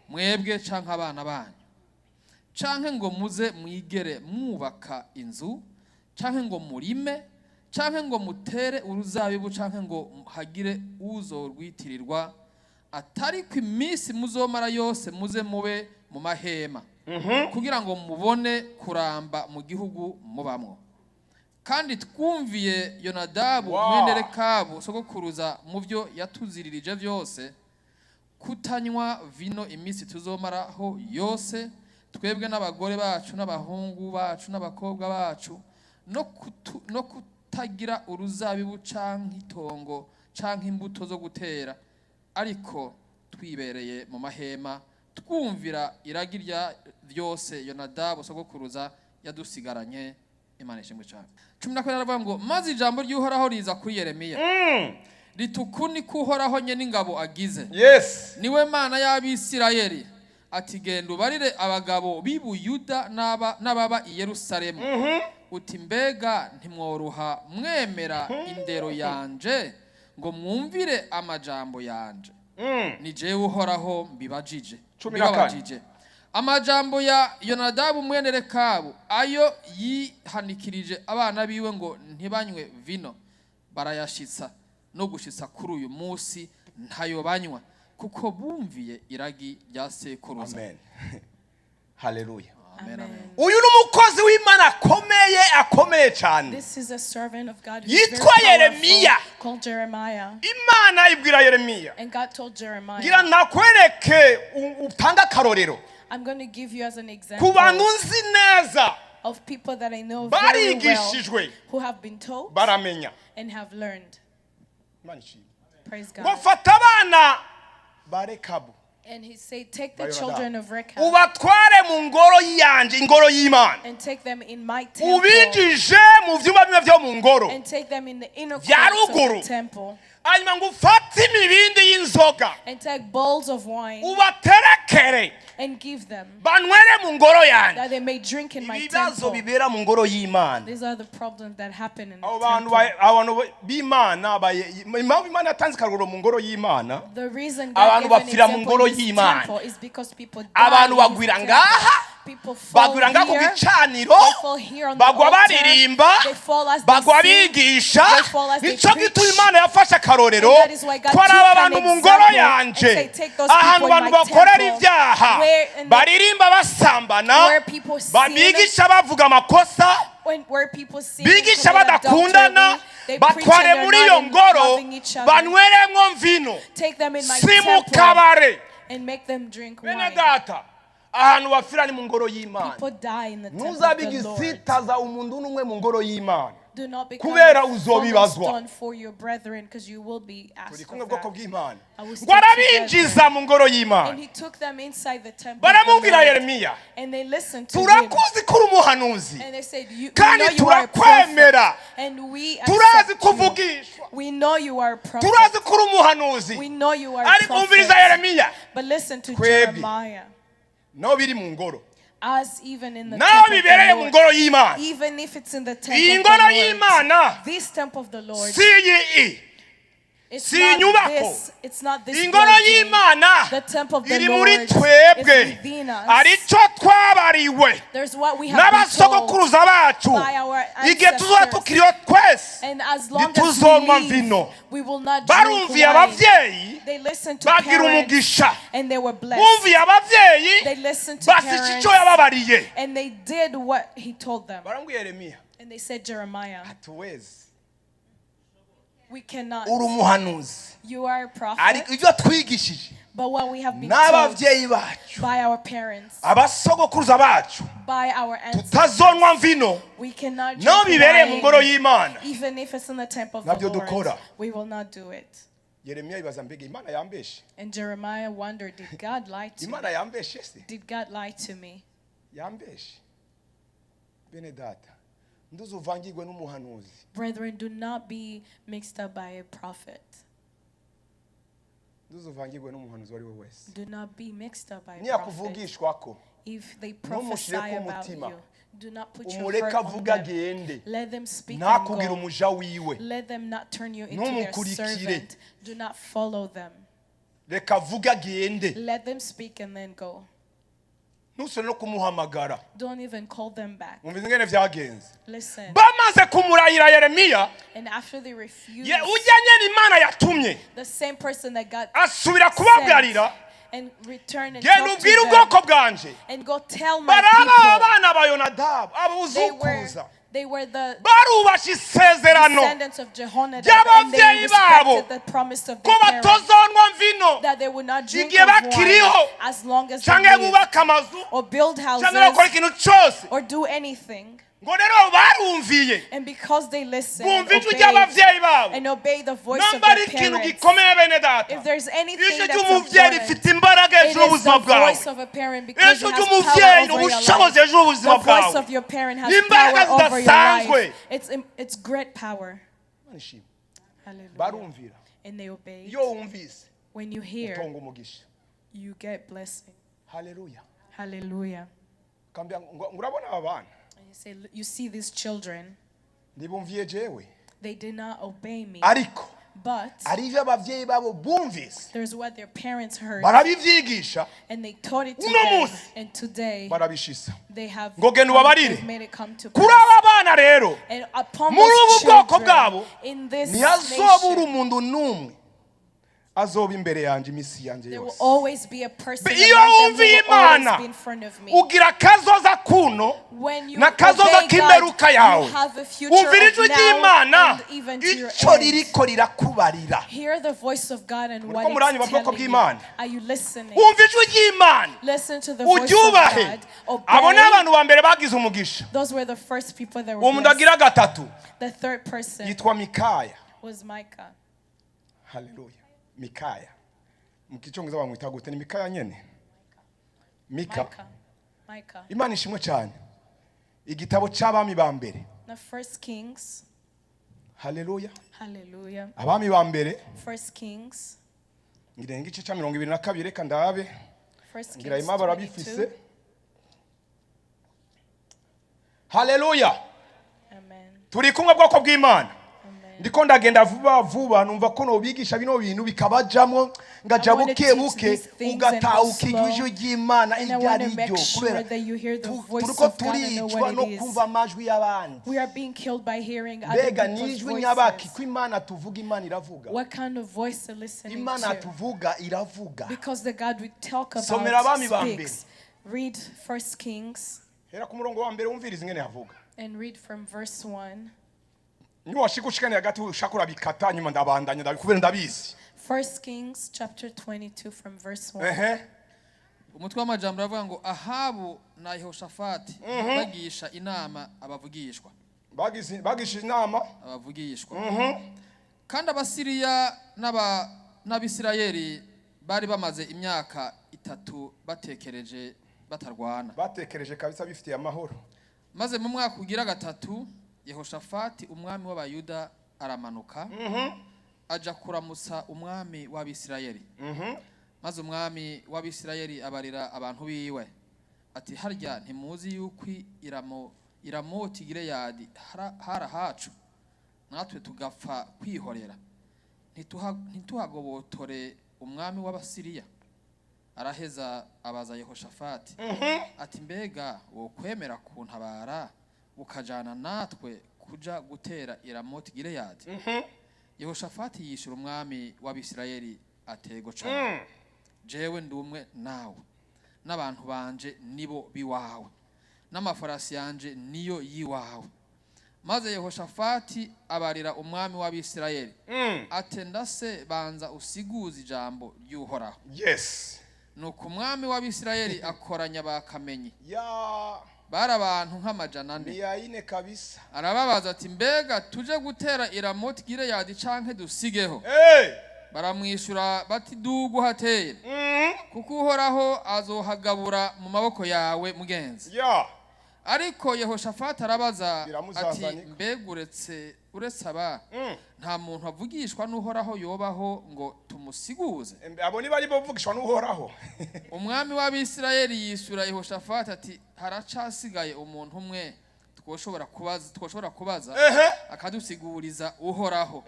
mwebwe canke abana banyu, canke ngo muze mwigere mwubaka inzu, canke ngo murime, canke ngo mutere uruzabibu, canke ngo hagire uzorwitirirwa, atari ku iminsi muzomara yose muze mube mu mahema. Kugira ngo mubone kuramba mu gihugu mubamwo. Kandi twumviye Yonadabu mwene Rekabu sogokuruza mu byo yatuziririje byose, kutanywa vino iminsi tuzomaraho yose, twebwe n'abagore bacu n'abahungu bacu n'abakobwa bacu, no kutagira uruzabibu canke itongo canke imbuto zo gutera, ariko twibereye mu mahema, twumvira iragi rya ryose Yonadabu sogokuruza yadusigaranye. Imana ishimwe cyane. 12 aravuga ngo: "Maze ijambo ry'Uhoraho riza kuri Yeremiya riti: Uku niko Uhoraho nyene ingabo agize, niwe Mana y'Abisirayeli, ati: Genda ubarire abagabo b'i Buyuda n'ababa i Yerusalemu uti: Mbega ntimworoha mwemera indero yanje ngo mwumvire amajambo yanje? Ni jewe Uhoraho mbibajije." 14. Mbibabajije. Amajambo ya Yonadabu mwene Rekabu ayo yihanikirije abana biwe ngo ntibanywe vino, barayashitsa no gushitsa kuri uyu munsi ntayo banywa, kuko bumviye iragi rya sekuruza. Amen, haleluya. Amen, amen. Uyu ni umukozi w'Imana akomeye, akomeye cyane. This is a servant of God who's very Yitwa Yeremiya. powerful, called Jeremiah. Imana ibwira Yeremiya, And God told Jeremiah, ngira nakwereke utange akarorero I'm going to give you as an ku example bantu nzi neza of people that I know very well barigishijwe who have been taught baramenya. And have learned. Imana ishimwe. Praise Ngo God. fata abana ba Rekabu, And he said, Take the ba Yonadabu, children of Rechab ubatware mu ngoro yanje, ingoro y'Imana, and take them in my temple ubinjije mu vyumba bimwe vyo mu ngoro and take them in the inner vya courts of ruguru. the temple Hanyuma ngo ufate imibindi y'inzoga and take bowls of wine ubaterekere and give them banywere mu ngoro yanjye. that they may drink in my Ibibazo temple. bibera mu ngoro y'Imana. These are the problems that happen in the Abo bantu temple. abantu b'Imana impamvu Imana yatanze akarorero mu ngoro y'Imana, The reason God abantu gave an bapfira mu example ngoro in his y'Imana. temple is because people die Abantu in his bagwira temple. ngaha, People fall bagwira ngaha ku here. gicaniro, They fall here on the bagwa altar. baririmba, They fall as they bagwa sing. bigisha. They fall as they Nico preach. gituma Imana yafashe akarorero And that is why God ko ari took aba an bantu mu ngoro example yanje, and say, "Take those ahantu people in abantu my bakorera temple, ibyaha, where in the- baririmba basambana, where people sin, babigisha bavuga amakosa, where people sin, bigisha commit badakundana, adultery, they preach batware and they're muri not iyo in ngoro loving each other. banyweremwo mvino, Take them in my si mu temple kabare. and make them drink Bene wine. data, ahantu bafira ni mu ngoro y'Imana. People die in the temple of Ntuzabe the Lord. igisitaza umuntu n'umwe mu ngoro y'Imana, Do not become kubera a uzobibazwa. stone for your brethren, because you will be Turi asked kumwe, of bwoko that. bw'Imana? I will Ngo stay arabinjiza mu ngoro y'Imana. And he took them inside the temple of the Baramubwira, Lord. Yeremiya, And they listened to him. turakuzi ko uri umuhanuzi, And they said, you, we kandi know you are a turakwemera. prophet. And we Turazi accept ko you. uvugishwa. We know you are a prophet. Turazi ko uri umuhanuzi, We know you are a ariko umviriza prophet. Yeremiya, But listen to twebwe Jeremiah. naho biri mu ngoro, Us even in the naho temple of bibereye the mu Lord. ngoro y'Imana, Even if it's in the temple iyi of the ngoro Lord. y'Imana This temple of the Lord. si iyi It's si not inyubako. this. It's not this Ingoro building. y'Imana The temple of the iri muri Lord is twebwe. within us. Aricyo twabariwe There's what we have been told. n'abasogokuruza bacu, by our igihe tuzoba ancestors. tukiriho twese, And as long as we ntituzonywa live, vino. we will not drink Barumviye wine. ababyeyi, They listened to bagira parents umugisha. and they were blessed. Bumviye ababyeyi, They listened to basika parents icyo yababariye. and they did what he told them. Barambwiye, Yeremiya, And they said, Jeremiah, hatuwezi, we cannot. uri umuhanuzi, You are a prophet, ariko ibyo twigishije but what we have been told n'ababyeyi bacu, by our parents, abasogokuruza bacu, by our ancestors, tutazonywa mvino, we cannot naho drink bibereye mu ngoro wine. y'Imana, Even if it's in the temple of nabyo the Lord, dukora. We will not do it. Yeremiya yibaza, mbega Imana yambeshe? And Jeremiah wondered, did God lie to me? Imana yambeshe se? Did God lie to me? Yambeshe? Bene data, nduzuvangirwe n'umuhanuzi. Brethren, do not be mixed up by a prophet. Nduzuvangirwe n'umuhanuzi uwo ari we wese. Do not be mixed up by a prophet. Niyakuvugishwako, If they ntumushireko prophesy about umutima. you, do not put your Umureke heart on avuge them. agende, Let them speak and ntakugire go. umuja wiwe. Let them not turn you into their Ntumukurikire. servant. Do not follow them. Reka avuge agende. Let them speak and then go. Ntusubire no kumuhamagara. Don't even call them back. Mwumva ingene vyagenze. Listen. Bamaze kumurahira Yeremiya, And after they refused, ujya nyene Imana yatumye the same person that got asubira kubabwarira. sent And return and Genda talk to ubwire them. ubwoko bwanje. And go tell my Baraba people. abana ba Yonadabu, They were, abuzukuruza, they were the barubashe isezerano descendants of Jehonadab, and they ry'ababyeyi babo, respected the promise of ko their parents batozonwa mvino that they would not drink igihe of wine bakiriho, as long as they canke lived, bubaka amazu, or build canke houses, bakora ikintu cyose. or do anything. Ngo rero barumviye, And because they listened and bumva ijwi obeyed, ry'ababyeyi babo. and obeyed the voice of Namba their ari ikintu parents. gikomeye, bene data, If there's anything ijwi that's ry'umubyeyi important, rifite imbaraga it hejuru is y'ubuzima the bwawe. voice of a parent, because Ijwi it has ry'umubyeyi power ni over your ubushobozi life. hejuru y'ubuzima The voice bwawe. of your parent has Imbaraga power over your zidasanzwe. life. It's great power. Hallelujah. Barumvira. And they obeyed. Iyo wumvise, When you hear, utonga umugisha. You get blessing. Haleluya. Hallelujah. Kambia ngo ngo urabona aba bana, And you say, "Look, you see these children, ntibumviye jewe, they did not obey me." Ariko But ari ibyo ababyeyi babo bumvise, there's what their parents heard, barabivyigisha, and they taught it to uno them. munsi And today, barabishisa. they have Ngo genda ubabarire. They've made it come to Kuri pass. aba bana rero, And upon muri those ubu bwoko children, bwabo, in this ntihazobura nation, umuntu n'umwe azoba imbere yanjye iminsi yanjye there will yose. Always be a person Iyo among them who wumviye will always Imana, be in front of me. ugira akazoza kuno When you na kazoza obey God, k'imperuka yawe. you have a future Wumvira of ijwi now ry'Imana and even to your icyo end. ririko rirakubarira. Hear the voice of God and Muriko what muranyumva, it's bwoko telling you. bw'Imana? Are you listening? Wumva ijwi ry'Imana, Listen to the voice of uryubahe. God. Abo ni Obey. abantu ba mbere bagize umugisha. Those were the first people that were Umuntu blessed. agira gatatu The third person yitwa Mikaya. Was Micah. Haleluya. Mikaya mu kicyongereza bamwita gute? Ni Mikaya nyene, Mika. Micah. Micah. Imana ishimwe cyane. Igitabo cy'Abami ba Mbere. The First Kings. Haleluya. Hallelujah. Abami ba Mbere. First Kings. Ngira igice cya 22, reka ndabe. First Ngira Kings ima barabifise. 22. Haleluya. Amen. Turi kumwe, bwoko bw'Imana? Amen. Ndiko ndagenda vuba vuba, numva ko nobigisha bino bintu bikabajamwo, ngaja I wanna buke teach buke, these things and go ugatahuka slow. ijwi ry'Imana And I iryo wanna ari make ryo, sure kubera that you hear the voice turiko of God and know turicwa what no it is. kumva amajwi y'abandi. We are being killed by hearing other Mbega people's ni ijwi nyabaki voices. ko Imana tuvuga, Imana iravuga? What kind of voice are listening Imana to? tuvuga iravuga. Because the God we talk Somera about Abami ba Mbere. speaks. Read First Kings Hera ku murongo wa mbere, wumviriza ingene yavuga. And read from verse 1. Niwashika ushikane hagati ushaka urabikata, nyuma ndabandanya ndabikubera, ndabizi. First Kings chapter 22 from verse 1. Ehe. Umutwe w'amajambo uravuga ngo Ahabu na Yehoshafati bagisha inama abavugishwa. Bagishije inama. Abavugishwa. Kandi Abasiriya n'Abisirayeli bari bamaze imyaka 3 batekereje batarwana. Batekereje kabisa, bifitiye amahoro. Maze mu mwaka ugira gatatu, Yehoshafati umwami w'Abayuda aramanuka aja kuramutsa umwami w'Abisirayeli. Maze umwami w'Abisirayeli abarira abantu biwe ati: "Harya ntimuzi yuko i Ramoti Gileyadi hari ahacu, natwe tugapfa kwihorera, ntituhagobotore umwami w'Abasiriya?" Araheza abaza Yehoshafati ati: "Mbega wokwemera kuntabara ukajana natwe kuja gutera i Ramoti Gileyadi?" Yehoshafati yishura umwami w'Abisirayeli atego cane, jewe ndi umwe nawe, n'abantu banje nibo biwawe, n'amafarasi yanje niyo yiwawe. Maze Yehoshafati abarira umwami w'Abisirayeli ati: "Ndase banza usiguze ijambo ry'Uhoraho." Nuko umwami w'Abisirayeli akoranya bakamenyi, Ya. bari abantu nk'400. 400 kabisa. Arababaza ati: "Mbega tuje gutera i Ramoti Gileyadi canke dusigeho?" Hey! Baramwishyura bati: "Dugu hatere, kuko Uhoraho azohagabura mu maboko yawe, mugenzi." Ariko Yehoshafati arabaza ati: Biramuzanzanika. "Mbega uretse aba, nta muntu avugishwa n'Uhoraho yobaho ngo tumusiguze?" Abo ni bari bavugishwa n'Uhoraho. Umwami w'Abisirayeli yishyura Yehoshafati ati: "Haracasigaye umuntu umwe twoshobora kubaza, akadusiguriza Uhoraho.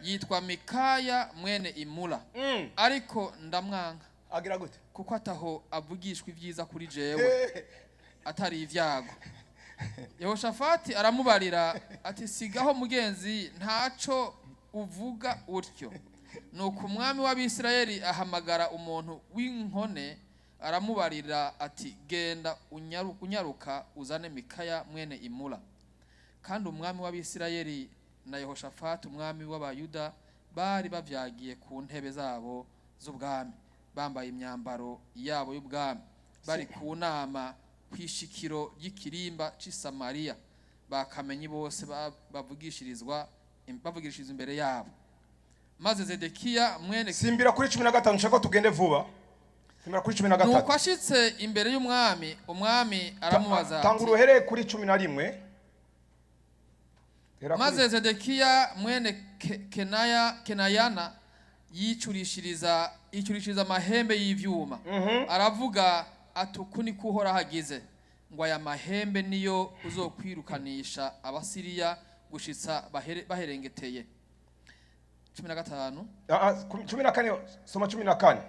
Yitwa Mikaya mwene Imula, ariko ndamwanka, Agira gute? kuko ataho avugishwa ibyiza kuri jewe, atari ibyago." Yehoshafati aramubarira ati: "Sigaho mugenzi, ntaco uvuga utyo." Nuko umwami w'Abisirayeli ahamagara umuntu w'inkone, aramubarira ati: "Genda unyaruka uzane Mikaya mwene Imula." Kandi umwami w'Abisirayeli na Yehoshafati umwami w'Abayuda bari bavyagiye ku ntebe zabo z'ubwami, bambaye imyambaro yabo y'ubwami, bari ku nama kw'ishikiro ry'ikirimba c'i Samariya. Bakamenyi bose bavugishirizwa imbere yabo. Maze Zedekiya mwene Simbira kuri 15, nshaka ko tugende vuba. Simbira kuri cumi na Nuko gatatu. ashitse imbere y'umwami, umwami aramubaza Tanga ati uruhereye kuri 11. Hera kuri- Maze Zedekiya mwene Kenaya Kenayana yicurishiriza amahembe y'ivyuma, aravuga ati: "Uku niko Uhoraho agize ngo: Aya mahembe niyo uzokwirukanisha Abasiriya gushitsa baherengeteye." 15. Ah, ah, 14, soma 14,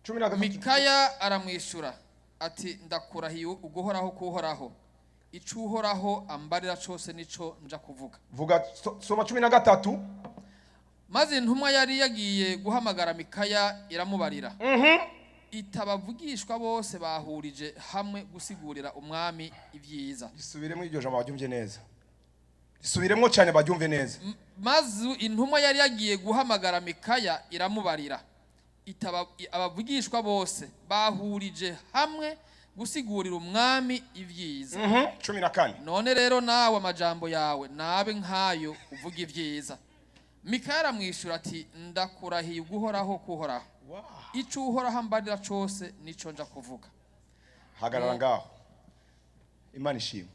13. Mikaya aramwishura ati: "Ndakurahiye uguhoraho k'Uhoraho, ico Uhoraho ambarira cose nico nja kuvuga." Vuga, soma 13. Maze intumwa yari yagiye guhamagara Mikaya iramubarira itabavugishwa bose bahurije hamwe gusigurira umwami ibyiza. Risubiremo iryo jambo baryumve neza, risubiremo cyane baryumve neza. Maze intumwa yari yagiye guhamagara Mikaya iramubarira itaba abavugishwa bose bahurije hamwe gusigurira umwami ibyiza. 14. "None rero nawe amajambo yawe nabe nkayo, uvuga ibyiza." Mikaya aramwishyura ati: "Ndakurahiye uguhoraho k'Uhoraho, ico Uhoraho ambarira cose nico nja kuvuga." Hagarara ngaho. Imana ishimwe,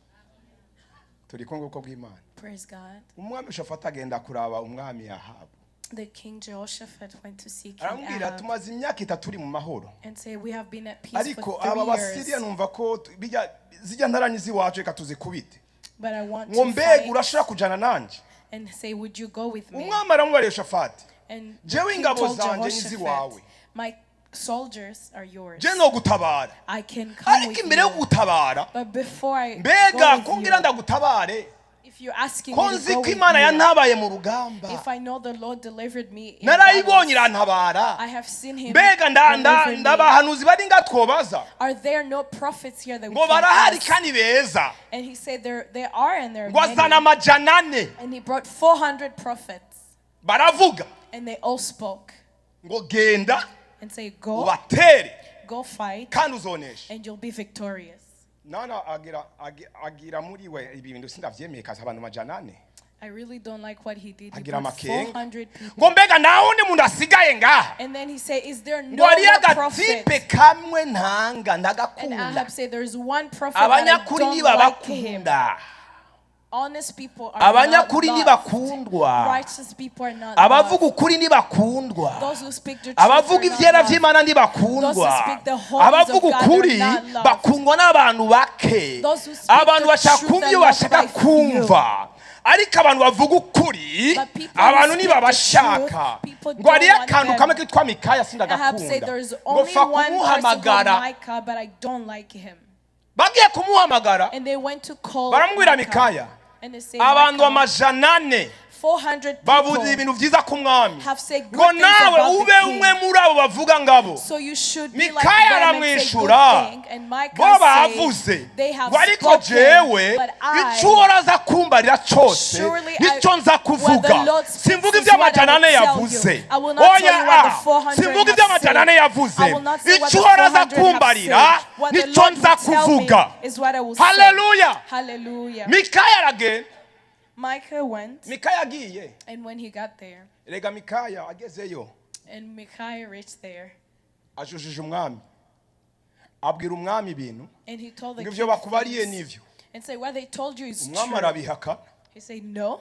turi kumwe ubwoko bw'Imana. Praise God. Umwami Shafati agenda kuraba umwami Ahabu. The King Jehoshaphat went to see King Aramubwira, Ahab "Tumaze imyaka 3 turi mu mahoro, and say, "We have been at peace ariko for aba 3 Basiriya years, numva ko zijya ntaranyi z'iwacu, reka tuzikubite." but I want Ngo to mbega fight." urashobora kujana nanje? And say, "Would you go with me?" Umwami aramubarira Shafati, And the "Jewe king ingabo told zanje Jehoshaphat, n'iziwawe. "My soldiers are yours. Je no gutabara, I can come ariko with imbere yo you. gutabara, But before I mbega go with kumbwira you, ndagutabare, if you're asking ko me to nzi go ko with Imana you, yantabaye mu rugamba, if I know the Lord delivered me in narayibonye battles, irantabara, I have seen him mbega deliver me. ndabahanuzi bari nga twobaza?" Are there no prophets here that we Ngo can barahari ask?" kandi beza. And he said, There are, and there are Ngo azana many." 400. And he brought 400 prophets, Baravuga and they all spoke ngo genda and say, "Go, ubatere, go fight, kandi uzonesha." and you'll be victorious." Nana agira agira muri we, ibi bintu sindavyemeye kaza abantu 400. I really don't like what he did. He Agira brought amakenga 400 people. ngo mbega nta wundi muntu asigaye ngaha? And then he said, "Is there Ngo no hariyo more prophet?" agatipe kamwe ntanga, And ndagakunda. Ahab said, "There's one prophet, but I Abanyakuri don't like him." ntibabakunda. Honest people are not Abanyakuri loved. ntibakundwa. Righteous people are not Abavuga loved. ukuri ntibakundwa. Those who speak the truth Abavuga are not ivyera loved. vy'Imana ntibakundwa. Those who speak the holies Abavuga of God are ukuri not loved. bakundwa n'abantu bake. Those who speak Abantu the bashaka truth kumva are iyo loved bashaka by few. kumva, ariko abantu bavuga ukuri, But people who abantu speak the ntibabashaka. truth, people Ngo hariyo don't want akantu them. kamwe kitwa Mikaya, Ahab said, sindagakunda. "There is Ngo only fa one person called kumuhamagara. Micah, but I don't like him." Bagiye kumuhamagara, And they went to call baramubwira, Micah. "Mikaya, And they say, abantu "Micah, 400 400 bavuze people ibintu byiza ku mwami, have said ngo good things nawe about ube the umwe king. muri abo bavuga ngabo." So you should be like Mikaya them and say good aramwishura, thing." And bo Micah bavuze said, "They have ngo ariko spoken, jewe but I, icyo Uhoraho aza kumbarira cyose surely I, nicyo nza what the kuvuga. Lord speaks Simvuga is ibyo what I 400 will tell yavuze. you. I will not tell Oya, you what the 400 simvuga have ibyo 400 said. yavuze. I will not say what Icyo the Uhoraho aza 400 have kumbarira said. What the nicyo Lord nza will tell me kuvuga." is what I will say." Haleluya. Hallelujah. Mikaya aragenda. Micah went, Mikaya agiye, and when he got there, rega Mikaya agezeyo, and Micaiah reached there, ajujije umwami, abwira umwami ibintu, and he told the ngo ibyo king bakubariye things, nivyo. and say, "What they told you is Umwami true." arabihakana. He said, "No."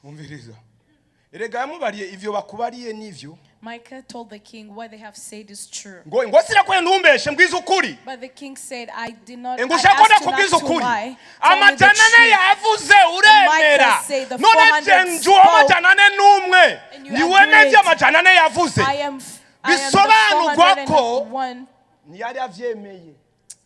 Umviriza, erega yamubariye ivyo bakubariye nivyo. Micah told the king, "What they have said is true." Ngo sirakwe ntumbeshe, mbwiza ukuri. But the king said, "I did not, Ngo I ushaka ko asked you not ndakubwiza to ukuri, lie. Tell me the 400 truth." yavuze uremera. Micah said the None 400 je njuwo spoke, 401, and you niwemeye agreed. ibyo 400 yavuze. I am the Bisobanurwa ko 401. ntiyari avyemeye.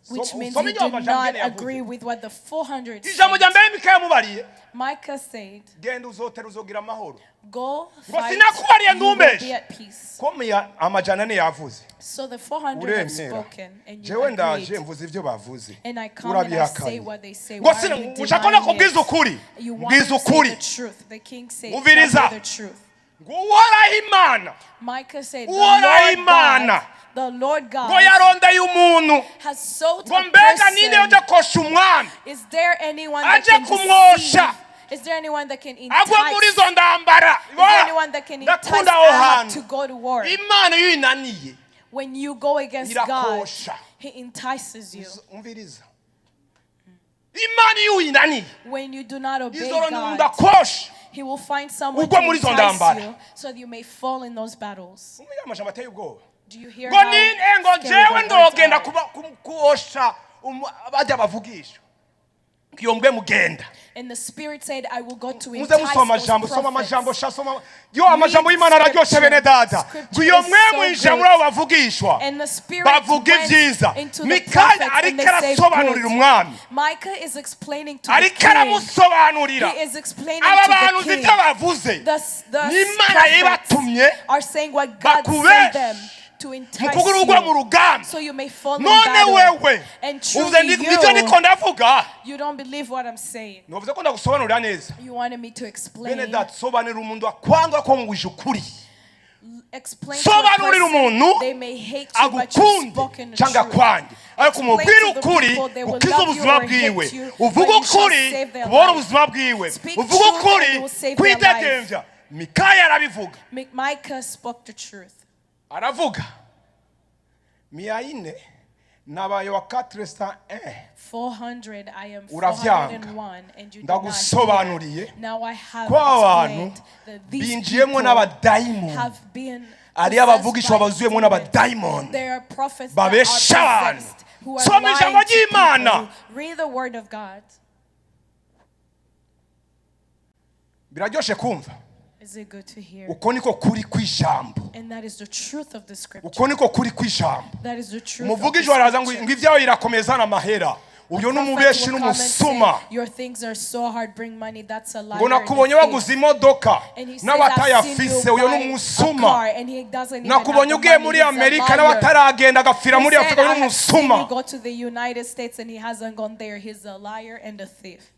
Which means Usome he iryo did majambo not ingene yavuze. agree with what the 400 Ijambo rya said. mbere Mikaya yamubariye, Micah said, genda uzotera uzogira amahoro. "Go Ngo fight, sinakubariye you will ntumbeshe. be at peace." Ko 400 yavuze, So the 400 have uremera. spoken, and you Jewe ndaje agreed. mvuze ibyo bavuze, And I come and I say urabihakanye. what they say. Ngo Why are sina you ushaka ko denying nakubwiza it? ukuri, You want mbwiza to say ukuri. the truth. The king said, "Tell Umviriza. me the truth." Ngo Uhoraho Imana, Micah said, "The Uhoraho Lord Imana, God, the Lord ngo God yarondeye umuntu, has sought ngo a mbega ninde person. yoja kosha umwami, Is there anyone that aje can kumwosha, deceive? Is there anyone that can agwe muri entice? izo ndambara?" Is there anyone that can entice Ndakunda aho Ahab hantu. to go to war? Imana iyo inaniye, When you go against God, irakosha. He entices you. Umviriza, Imana iyo uyinaniye, When you do not obey izorondera umuntu God, akosha, He will find someone ugwe to muri izo entice ndambara. you so that you may fall in those battles. Umviriza amajambo ateye ubwoba. Do you hear Ngo how ni ngo scary jewe the words ndogenda are? kuosha bajya bavugisha iyo mbwe mugenda. And the Spirit said, "I will go to Muze entice musoma those amajambo, soma amajambo prophets." sha, soma yo amajambo y'Imana araryoshe bene data. Ngo iyo Scripture mwe is so mwinjira good. muri abo bavugishwa, And the Spirit bavuga went ibyiza. into the Mikaya prophets and ariko they say arasobanurira good. umwami, Micah is explaining to the ariko king. aramusobanurira. He is explaining Aba to bantu the uzi king. ibyo bavuze, The n'Imana prophets yabatumye are saying what God bakubeshe sent them to mu entice kugura ugwa mu you, rugamba. so you may fall in None battle. wewe And uvuze truly nibyo niko you, ndavuga. you don't believe what I'm saying. Nuvuze ko ndagusobanurira neza. You wanted me to Bene explain. data, sobanurira umuntu akwanga ko ngwije ukuri. Explain to a Sobanurira person, umuntu they may hate you, but you've agukunde spoken the cyangwa truth. akwange, ariko Explain umubwire to the ukuri people, they will ukize love you ubuzima or hate bwiwe. you, Uvuge but you shall ukuri save their kubora life. ubuzima bwiwe. Speak Uvuge truth and ukuri you will save their life. kwidegembya. Mikaya arabivuga. Micah spoke the truth. Aravuga 400 nabaye wa 401. 400, I am Uravyanga. 401, and you did not hear. Ndagusobanuriye Now I have ko abantu explained that these binjiyemo people n'abadayimoni, have been ari possessed abavugishwa by bazuyemo demons. n'abadayimoni, There are prophets that are babesha abantu. possessed, who are Soma ijambo lying to ry'Imana. people. Read the word of God. Biraryoshe kumva. Is it good to hear? Uko niko kuri kw'ijambo. And that is the truth of the scripture. Uko niko kuri kw'ijambo. That is the truth of the Umuvugisho araza ngo scripture. ngo ibyawe irakomeza n'amahera, uyu The ni prophet umubeshi will come and say, n'umusuma. "Your things are so hard, bring money." That's a liar Ngo and a nakubonye thief. waguze imodoka And he says, "I've seen n'abatayafise, you uyu buy ni a umusuma. car," and he doesn't even have Nakubonye the ugiye money. muri He's a Amerika liar. n'abataragenda agapfira He muri said, Afurika, uyu "I ni have seen umusuma. you go to the United States," and he hasn't gone there. He's a liar and a thief.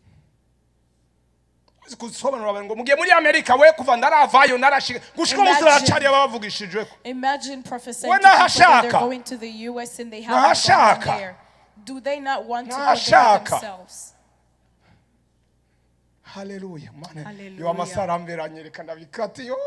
Uzi gusobanurira abantu ngo mugiye muri Amerika, we kuva ndaravayo narashika gushika umunsi Imagine. baracariye abavugishijweko. Imagine prophesying We to people that they're nahashaka. going to the US and they haven't gone Nahashaka. there. Do they not want to go there Nahashaka. themselves? Haleluya Mana. Haleluya. Yo amasaha aramberanye, reka ndabikate. Yo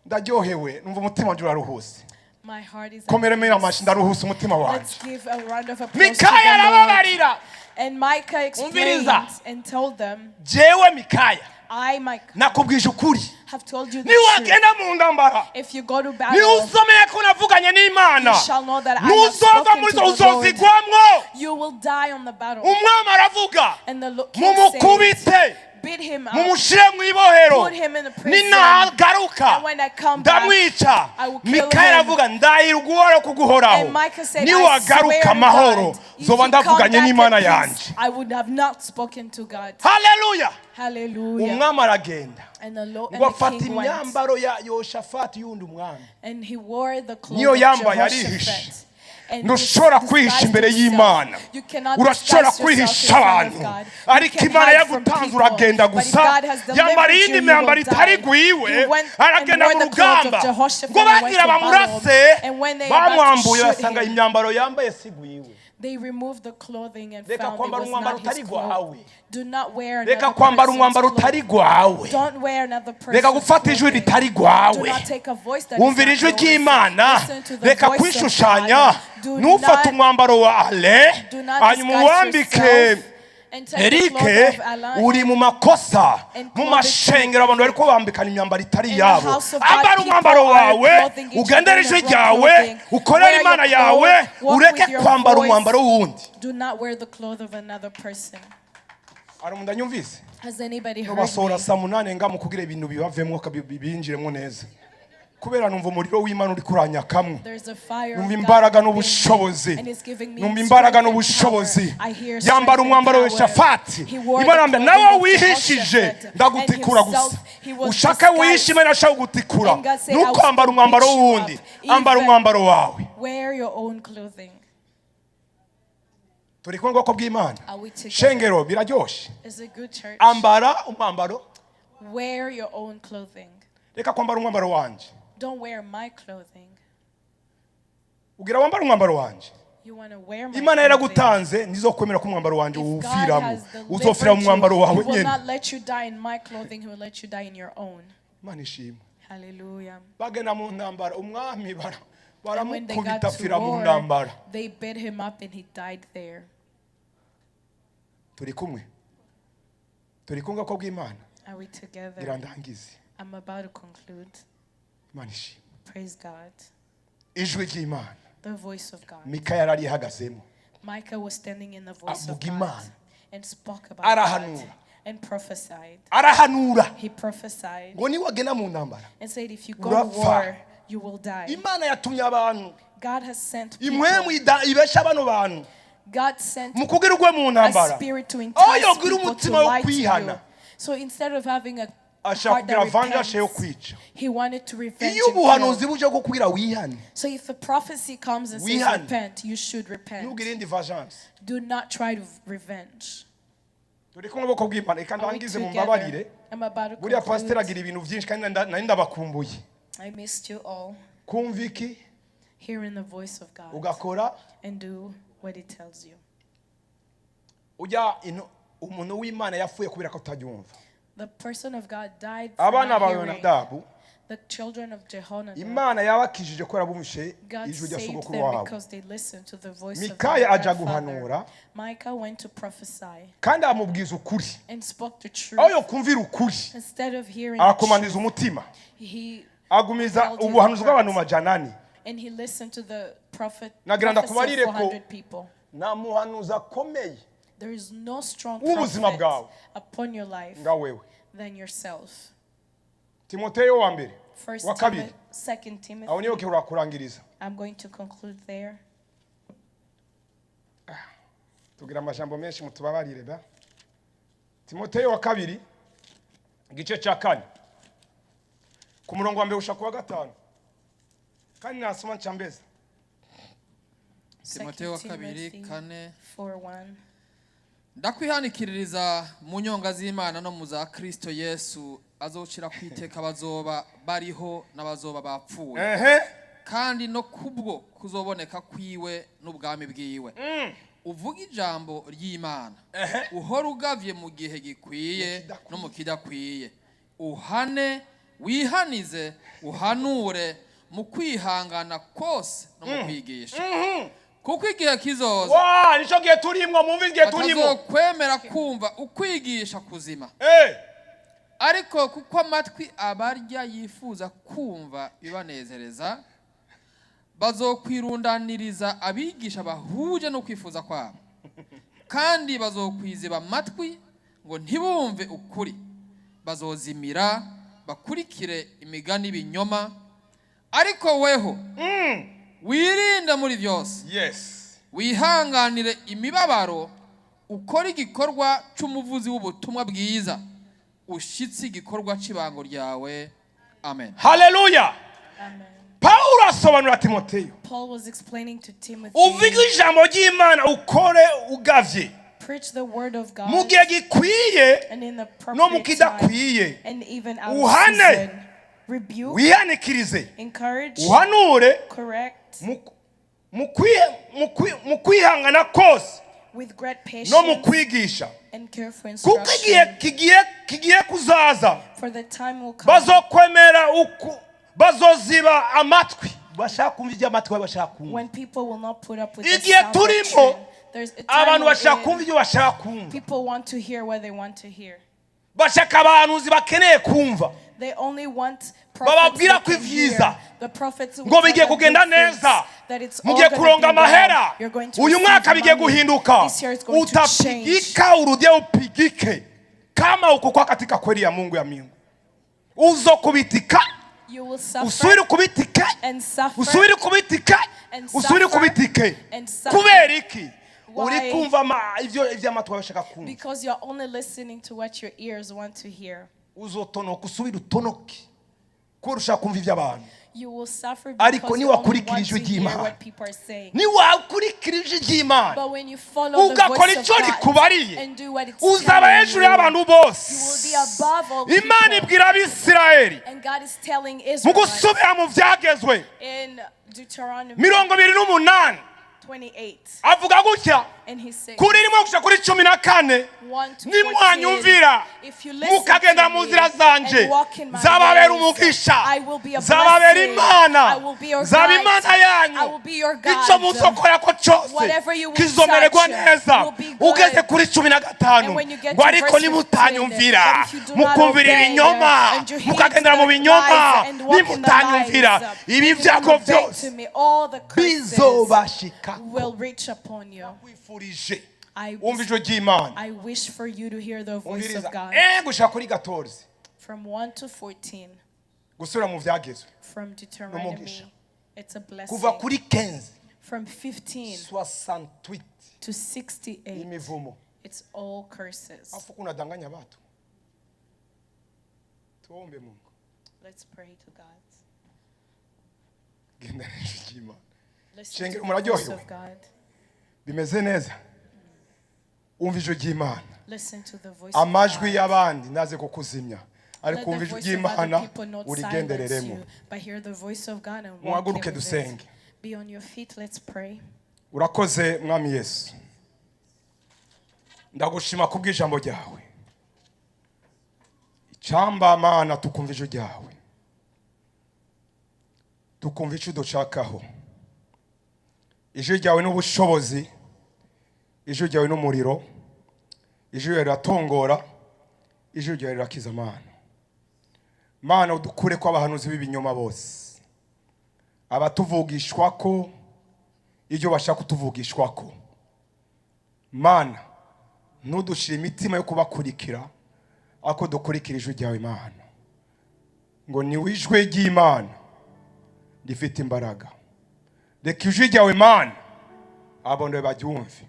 ndaryohewe, numva umutima wanjye uraruhuse. My heart is at Komera peace. amashyi, ndaruhuse umutima wanjye. Let's give a round of applause to Mikaya the Lord. arababarira. And Micah explained Umviriza. and told them, Jewe Mikaya "I, Micah, nakubwije ukuri, have told you the truth. niwagenda mu ndambara, If you go to battle, niwuzomeye ko navuganye n'Imana, you shall know that I have ntuzova spoken muri to zo, the Lord. uzozigwamwo. You will die on the battle." Umwami aravuga, And the king said, mumukubite, "Beat him up. mumushire mu ibohero, Put him in the prison. ninagaruka And when I come back, ndamwica. I will kill Mikaya him." aravuga, ndahira uguhoraho kuguhoraho, And Micah said, "I niwagaruka swear to amahoro, God, if zoba you come ndavuganye back n'Imana at peace, yanje. I would have not spoken to God." Haleluya. Hallelujah. Umwami aragenda And the Lord ngo and the afata king went, imyambaro ya Yoshafati y'undi mwami. and he wore the clothes Niyo of yambaye arihishe. Jehoshaphat. And he Ntushobora kwihisha disguised imbere himself. y'Imana. You cannot Urashobora disguise yourself kwihisha in front of abantu, God. You ariko can Imana hide from yagutanze people, uragenda but if gusa. God has delivered Yambara you, iyindi you myambaro will itari die. gwiwe, He went and aragenda wore mu the clothes of rugamba. Jehoshaphat Ngo and went bagira to battle. bamurase, And when they about to bamwambuye shoot basanga him, imyambaro yambaye si gwiwe. they removed the clothing and Reka found it kwambara was umwambaro not his utari clothes. gwawe. Do not wear Reka another kwambara person's umwambaro clothes. utari gwawe. Don't wear another Reka person's gufata ijwi clothing. ritari Do gwawe. not take a voice that is Wumvira not ijwi yours. ry'Imana. Listen to the Reka voice of kwishushanya. God. Do Ntufate not umwambaro wa Ale do not hanyuma disguise uwambike yourself and take the Eric. clothes of Allah Uri mu makosa. And Mu clothe it mashengero abantu bariko bambikana imyambaro itari In the yabo. house of God, Ambara people umwambaro are wawe, clothing each ugendere other in ijwi the wrong ryawe, clothing. ukorere Wear your Imana yawe, clothes, walk ureke with your kwambara voice. umwambaro w'uwundi. Do not wear the clothes of another person. Hari umuntu anyumvise? Has anybody heard Basohora me? saa munani nga mu kugira ibintu bibavemo binjiremo neza. Kubera numva umuriro w'Imana uri kuranyakamwo. There's a fire Numva of God imbaraga within me, n'ubushobozi. and it's giving me Numva imbaraga strength and n'ubushobozi. power. I hear Yambara strength and umwambaro wa power. Shafati. He wore the Imana yambara clothing nawe of wihishije, Jehoshaphat, and ndagutikura gusa. himself he was Ushake wihishe, disguised. Imana ashaka kugutikura. And God said, I will Ntukwambara umwambaro beat you w'uwundi, up. ambara Even umwambaro wawe. wear your own clothing. Turi kumwe, bwoko bw'Imana? Are we together? Shengero, biraryoshe. It's a good church. Ambara umwambaro. Wear your own clothing. Reka kwambara umwambaro wanje. Don't wear my clothing. Ugira wambara umwambaro wanje. You want to wear my Imana clothing. yaragutanze, ntizokwemera ko umwambaro wanje If God uwufiramo. has delivered Uzofira mu mwambaro you, wawe He will nyine. not let you die in my clothing. He will let you die in your own. Imana ishimwe. Hallelujah. Bagenda mu ntambara, umwami And when they got baramukubita to afira mu war, ntambara. they beat him up and he died there. Turi kumwe, turi kumwe, ko bw'Imana? Are we together? Ngira ndangize. I'm about to conclude. Imana ishimwe. Praise God. Ijwi ry'Imana, The voice of God. Mika yari arihagazemo. Micah was standing in the voice of Avuga God Imana. And spoke about God Arahanura. And prophesied. Arahanura He prophesied ngo niwagenda mu ntambara, and said, if you go to urapfa. War, you will die. Imana yatumye abantu God has sent people. impwemu ibesha bano bantu God sent mu kugira ugwe mu a ntambara. Spirit to Aho entice yogira people to umutima wo lie to you. kwihana, So instead of having a ashaka heart kugira that vengeance yo repents, kwica. He wanted to revenge Iyo and ubuhanuzi kill. buje bwo wihane, So if a prophecy comes and says wihane. repent, you should repent. Ntugire indi vengeance. Do not try to revenge. Turi kumwe, bwoko bw'Imana? Reka Are we ndangize, mumbabarire. together? I'm about to Buriya pasiteri conclude. agira ibintu byinshi kandi nari ndabakumbuye. I missed you all. Kumva iki? Hearing the voice of God Ugakora and do what He tells you. Ujya umuntu w'Imana yapfuye kubera ko utabyumva. The person of God died for Abana not ba hearing. Yonadabu, The children of Jehonadab, Imana yabakijije kubera bumvishe God ijwi rya saved sogokuru them wabo. because they listened to the voice of Mikaya their aja grandfather. guhanura. Micah went to prophesy Kandi amubwiza ukuri. And spoke the truth. Aho yokumvira ukuri, Instead of hearing the arakomaniza truth, umutima, he agumiza held his ubuhanuzi bw'abantu heart 400. And he listened to the prophet Nagira prophecy of ndakubarire ko 400 people. nta muhanuzi akomeye There is no strong w'ubuzima prophet bwawe upon your life nga wewe. Than yourself. Timoteyo wa mbere, First wa kabiri. Second Aho Timothy. niyo urakurangiriza. I'm going to conclude there. Tugira amajambo menshi, mutubabarire ba. Timoteyo wa kabiri, igice cya 4, ku murongo wa 1 gushika ku wa 5, kandi nasoma ncambeza. Timoteyo wa Second kabiri Timothy 4. 4:1. Ndakwihanikiririza mu nyonga z'Imana no mu za Kristo Yesu azocira ku iteka abazoba bariho n'abazoba bapfuye, kandi no kubwo kuzoboneka kwiwe n'ubwami bwiwe. Uvuga ijambo ry'Imana, uhora ugavye mu gihe gikwiye no mu kidakwiye, uhane, wihanize, uhanure mu kwihangana kose no mu kwigisha, kuko igihe kizoza Wa nico gihe turimwo, mumve igihe turimo. Batazokwemera kumva ukwigisha kuzima, ariko kuko amatwi abarya yifuza kumva bibanezereza, bazokwirundaniriza abigisha bahuje no kwifuza kwabo, kandi bazokwiziba amatwi ngo ntibumve ukuri, bazozimira bakurikire imigani y'ibinyoma. Ariko weho wirinde muri byose, wihanganire imibabaro, ukore igikorwa c'umuvuzi w'ubutumwa bwiza, ushitse igikorwa c'ibango ryawe. Amen. Haleluya. Amen. Pawulo asobanura Timoteyo, Paul was explaining to Timothy, uvuge ijambo ry'Imana, ukore ugavye preach the word of God mu gihe gikwiye and in the no mu appropriate time kidakwiye, and even out of uhane, season. Rebuke, wihanikirize, encourage, uhanure correct mu kwihangana kose with great no mu patience kwigisha, and careful kuko igihe instruction. kigiye kuzaza For the time will come bazokwemera uku bazoziba amatwi bashaka kumva ibyo amatwi bashaka kumva. When people will not put up with the Igihe sound turimo, doctrine. There's a time abantu we're bashaka in, kumva ibyo bashaka kumva. people want to hear what they want to hear. Bashaka abahanuzi bakeneye kumva They only want prophets bababwira they ko can ibyiza hear. The prophets who ngo will tell bigiye them kugenda good things, neza, that it's all mugiye gonna kuronga be well. amahera, You're going to uyu receive mwaka bigiye money. guhinduka. This year is going to change. Utapigika, urudie upigike kama uko kwa katika kweli ya Mungu ya mbingu, uzokubitika. You will suffer Usubire ukubitike, and suffer usubire ukubitike, and usubire suffer ukubitike. and suffer. Kubera iki? Why? Uri kumva ivyo ivy'amatwi bashaka kumva. Because you're only listening to what your ears want to hear. Uzotonoka, usubire utonoke kubera ushaka kumva ivy'abantu. You will suffer Ariko because you only niwakurikira want ijwi to hear ry'Imana, what people are saying. Niwakurikira ijwi ry'Imana, But when you follow the ugakora voice of icyo God rikubariye, and do what it's uzaba telling hejuru you, y'abantu you bose. will be above all Imana people. ibwira Abisirayeli And God is telling mu Israel gusubira mu byagezwe in Deuteronomy 28, 28, avuga gutya and he says, kuri 1 gushika kuri 14: 1 to 14, "Nimwanyumvira, if you listen mukagendera to mu me nzira zanje, and walk in my nzababera ways, umugisha, I will be a nzababera blessing. Imana, I will be your nzaba guide. Imana I yanyu. will be your guide. Icyo muzokorako cyose Whatever you will kizomererwa touch neza." will be good. Ugeze kuri 15, And when you get ngo to ariko verse 15, nimutanyumvira, but if you do not mukumvira obey, ibinyoma, and you heed mukagendera mu the binyoma, lies and walk in the nimutanyumvira, lies, ibi and you don't byago obey byose to me, all the curses bizobashika. Will reach upon you. Kwifurije wumva ijwi ry'Imana. I wish for you to hear the voice Umviriza, of God. Gushika kuri 14, From 1 to 14, gusubira mu byagezwe from Deuteronomy, N'umugisha. it's a Kuva blessing. kuri 15 From 15 68, to 68, imivumo. It's all curses. Afu kunadanganya watu. Tuombe Mungu. Let's pray to God. Genda n'ijwi ry'Imana. Listen Shenge, to the voice muraryohewe? of God. Bimeze neza. Umva ijwi ry'Imana. Listen to the voice of Amajwi God. y'abandi naze kukuzimya, ariko Let the umva ijwi voice of other ry'Imana, people not silence urigendereremo. you, but hear the voice of God and walk Muhaguruke in with it. dusenge. Be on your feet, let's pray. Urakoze, Mwami Yesu. Ndagushima kubw'ijambo ryawe. Icyamba, Mana, tukumva ijwi ryawe, tukumva icyo udushakaho. Ijwi ryawe n'ubushobozi, ijwi ryawe n'umuriro, ijwi ryawe riratongora, ijwi ryawe rirakiza. Mana, Mana, udukure ko abahanuzi b'ibinyoma bose, abatuvugishwa ko ibyo bashaka kutuvugishwa ko. Mana, ntudushire imitima yo kubakurikira, ako dukurikira ijwi ryawe, Mana, ngo ni ijwi ry'Imana rifite imbaraga. Reka ijwi ryawe, Mana, abantu baryumve,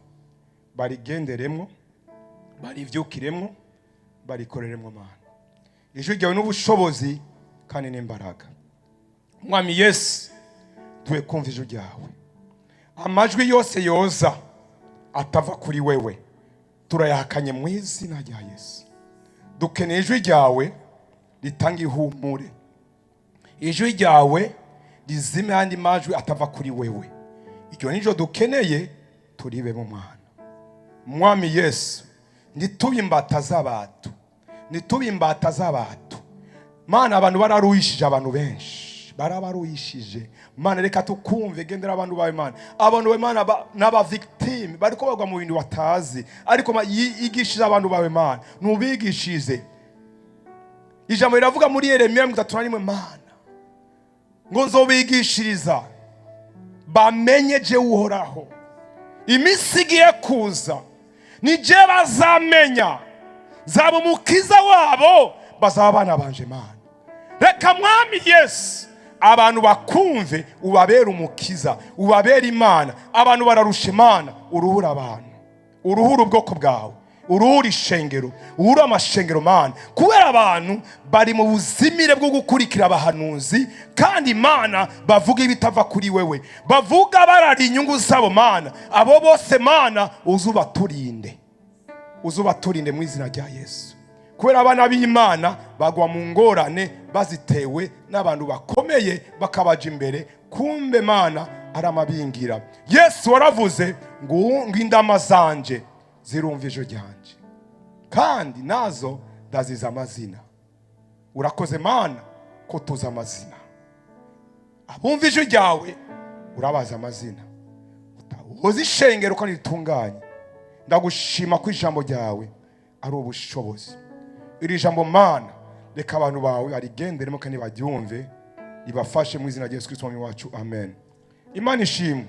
barigenderemo, baribyukiremo, barikoreremo. Mana, ijwi ryawe n'ubushobozi kandi n'imbaraga. Mwami Yesu, tuwe kumva ijwi ryawe. Amajwi yose yoza atava kuri wewe turayahakanye mu izina rya Yesu. Dukeneye ijwi ryawe ritanga ihumure, ijwi ryawe rizime andi majwi atava kuri wewe. Iryo niryo dukeneye, turibemo, mwana. Mwami Yesu, ntitube imbata z'abantu, ntitube imbata z'abantu. Mana, abantu bararuhishije, abantu benshi barabaruhishije. Mana, reka tukumve. Gendera abantu bawe, Mana. Abantu bawe, Mana, n'aba victime bariko bagwa mu bintu batazi, ariko igishije abantu bawe, Mana, nubigishije. Ijambo riravuga muri Yeremiya 31, Mana, ngo nzobigishiriza bamenye je Uhoraho. Iminsi igiye kuza ni je bazamenya, zaba umukiza wabo, bazaba abana banje. Mana, reka, Mwami Yesu, abantu bakumve, ubabere umukiza, ubabere Imana. Abantu bararusha. Imana, uruhura abantu, uruhura ubwoko bwawe, uruhura ishengero, uruhura amashengero, Mana, kubera abantu bari mu buzimire bwo gukurikira abahanuzi, kandi Imana bavuga ibitava kuri wewe, bavuga barara inyungu zabo. Mana, abo bose, Mana, uzubaturinde, uzubaturinde mu izina rya Yesu, kubera abana b'Imana bagwa mu ngorane bazitewe n'abantu bakomeye, bakabaja imbere, kumbe, Mana, ari amabingira. Yesu waravuze ngo indama zanje zirumva ijwi ryanje, kandi nazo ndaziza amazina. Urakoze, Mana, ko tuzi amazina. Abumva ijwi ryawe urabaza amazina, uzi ishengero ko ritunganye. Ndagushima ko ijambo ryawe ari ubushobozi. Iri jambo, Mana, reka abantu bawe barigenderemo kandi baryumve, ribafashe mu izina rya Yesu Kristo Umwami wacu, amen. Imana ishimwe.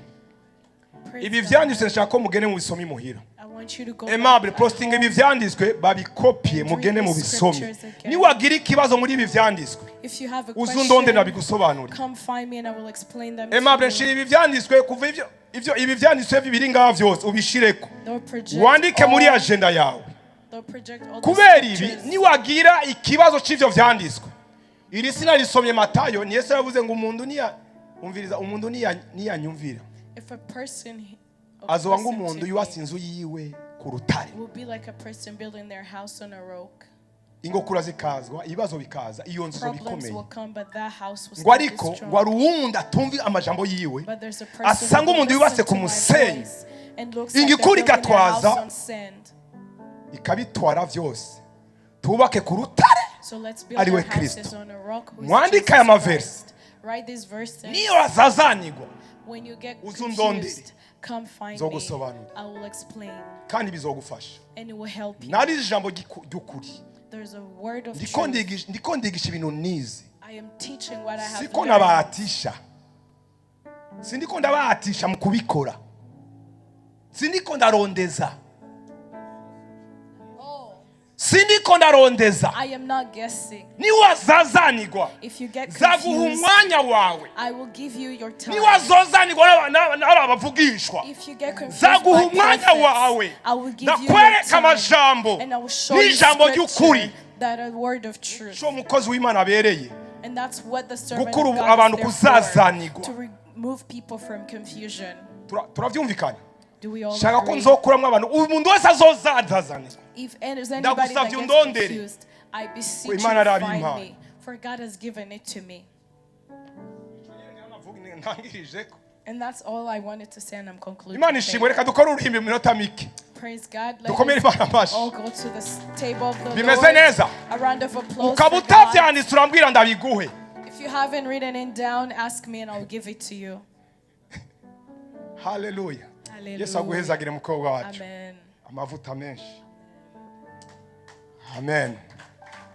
Praise Ibi God. vyanditse nshaka ko mugende mu bisome imuhira. I I want you to go Aimable, back at posting home. ibi vyanditswe, babikopye, And mugende read the mubisome. scriptures again. Niwagira ikibazo muri ibi vyanditswe, If you have a uzundonde question, ndabigusobanurira. come find me and I will explain them to Aimable, you. nshira ibi vyanditswe kuva ivyo ibi vyanditswe biri ngaha vyose ubishireko, They'll project wandike muri all, agenda yawe. they'll project all the Kubera ibi, scriptures. niwagira ikibazo c'ivyo vyanditswe, iri sina risomye Matayo, ni Yesu yavuze ngo umuntu niya umviriza, umuntu niyanyumvira, If a person azoba listen nk'umuntu to yubatse me, inzu yiwe ku rutare. will be like a person building their house on a rock. Ingokura zikazwa, ibibazo bikaza, iyo nzu izoba Problems ikomeye. will come, but that house will Ngo still be ariko ngo strong. hari uwundi atumva amajambo yiwe, But there's a person asanga who umuntu yubatse listens ku to my musenyi, voice and looks like they're ingikura building their house igatwaza, on sand. ikabitwara byose. Tubake ku rutare, So let's build ari we our houses Kristo. on a rock, who is Mwandike Jesus aya maverse. Christ. Write these verses. Niyo azazanigwa, When you get uzundondere. confused, come find me. Nzogusobanurira. I will explain kandi bizogufasha. and it will help you. Nari ijambo ry'ukuri. There's a word of Ndiko truth. ndiko ndigisha ibintu nize. I am teaching what I have Siko learned. nabahatisha, sindiko ndabahatisha mu kubikora, sindiko ndarondeza, sindiko ndarondeza. I am not guessing. Niwazazanigwa, If you get zaguha confused, umwanya wawe. I will give you your time. Niwazozanigwa n'aba bavugishwa, If you get confused zaguha by umwanya prophets, wawe, I will give you your ndakwereka time amajambo and I will show you n'ijambo ry'ukuri. scripture that are word of truth. Co umukozi w'Imana abereye And that's what the servant gukura of ubu God abantu is there for, kuzazanigwa. to remove people from confusion. Turavyumvikana? Do we all Shaka ko agree? nzokuramwo abantu, umuntu wese azozazanirwa, If there's anybody that ndagusavye gets undondere. confused, I beseech you Imana to arabimpaye. find me, for God has given it to me. Ntangirije ko. And that's all I wanted to say, and I'm concluding Imana ishimwe. there. Reka dukore uruhimbi mu minota mike. Praise God. Let Dukomere us Imana amashyi. all go to the table of the Bimeze Lord. neza. A round of applause Ukaba for God. utavyanditse, urambwira ndabiguhe. If you haven't written it down, ask me and I'll give it to you. Haleluya. Hallelujah. Yesu aguhezagire, mukobwa wacu. Amen. Amavuta menshi. Amen.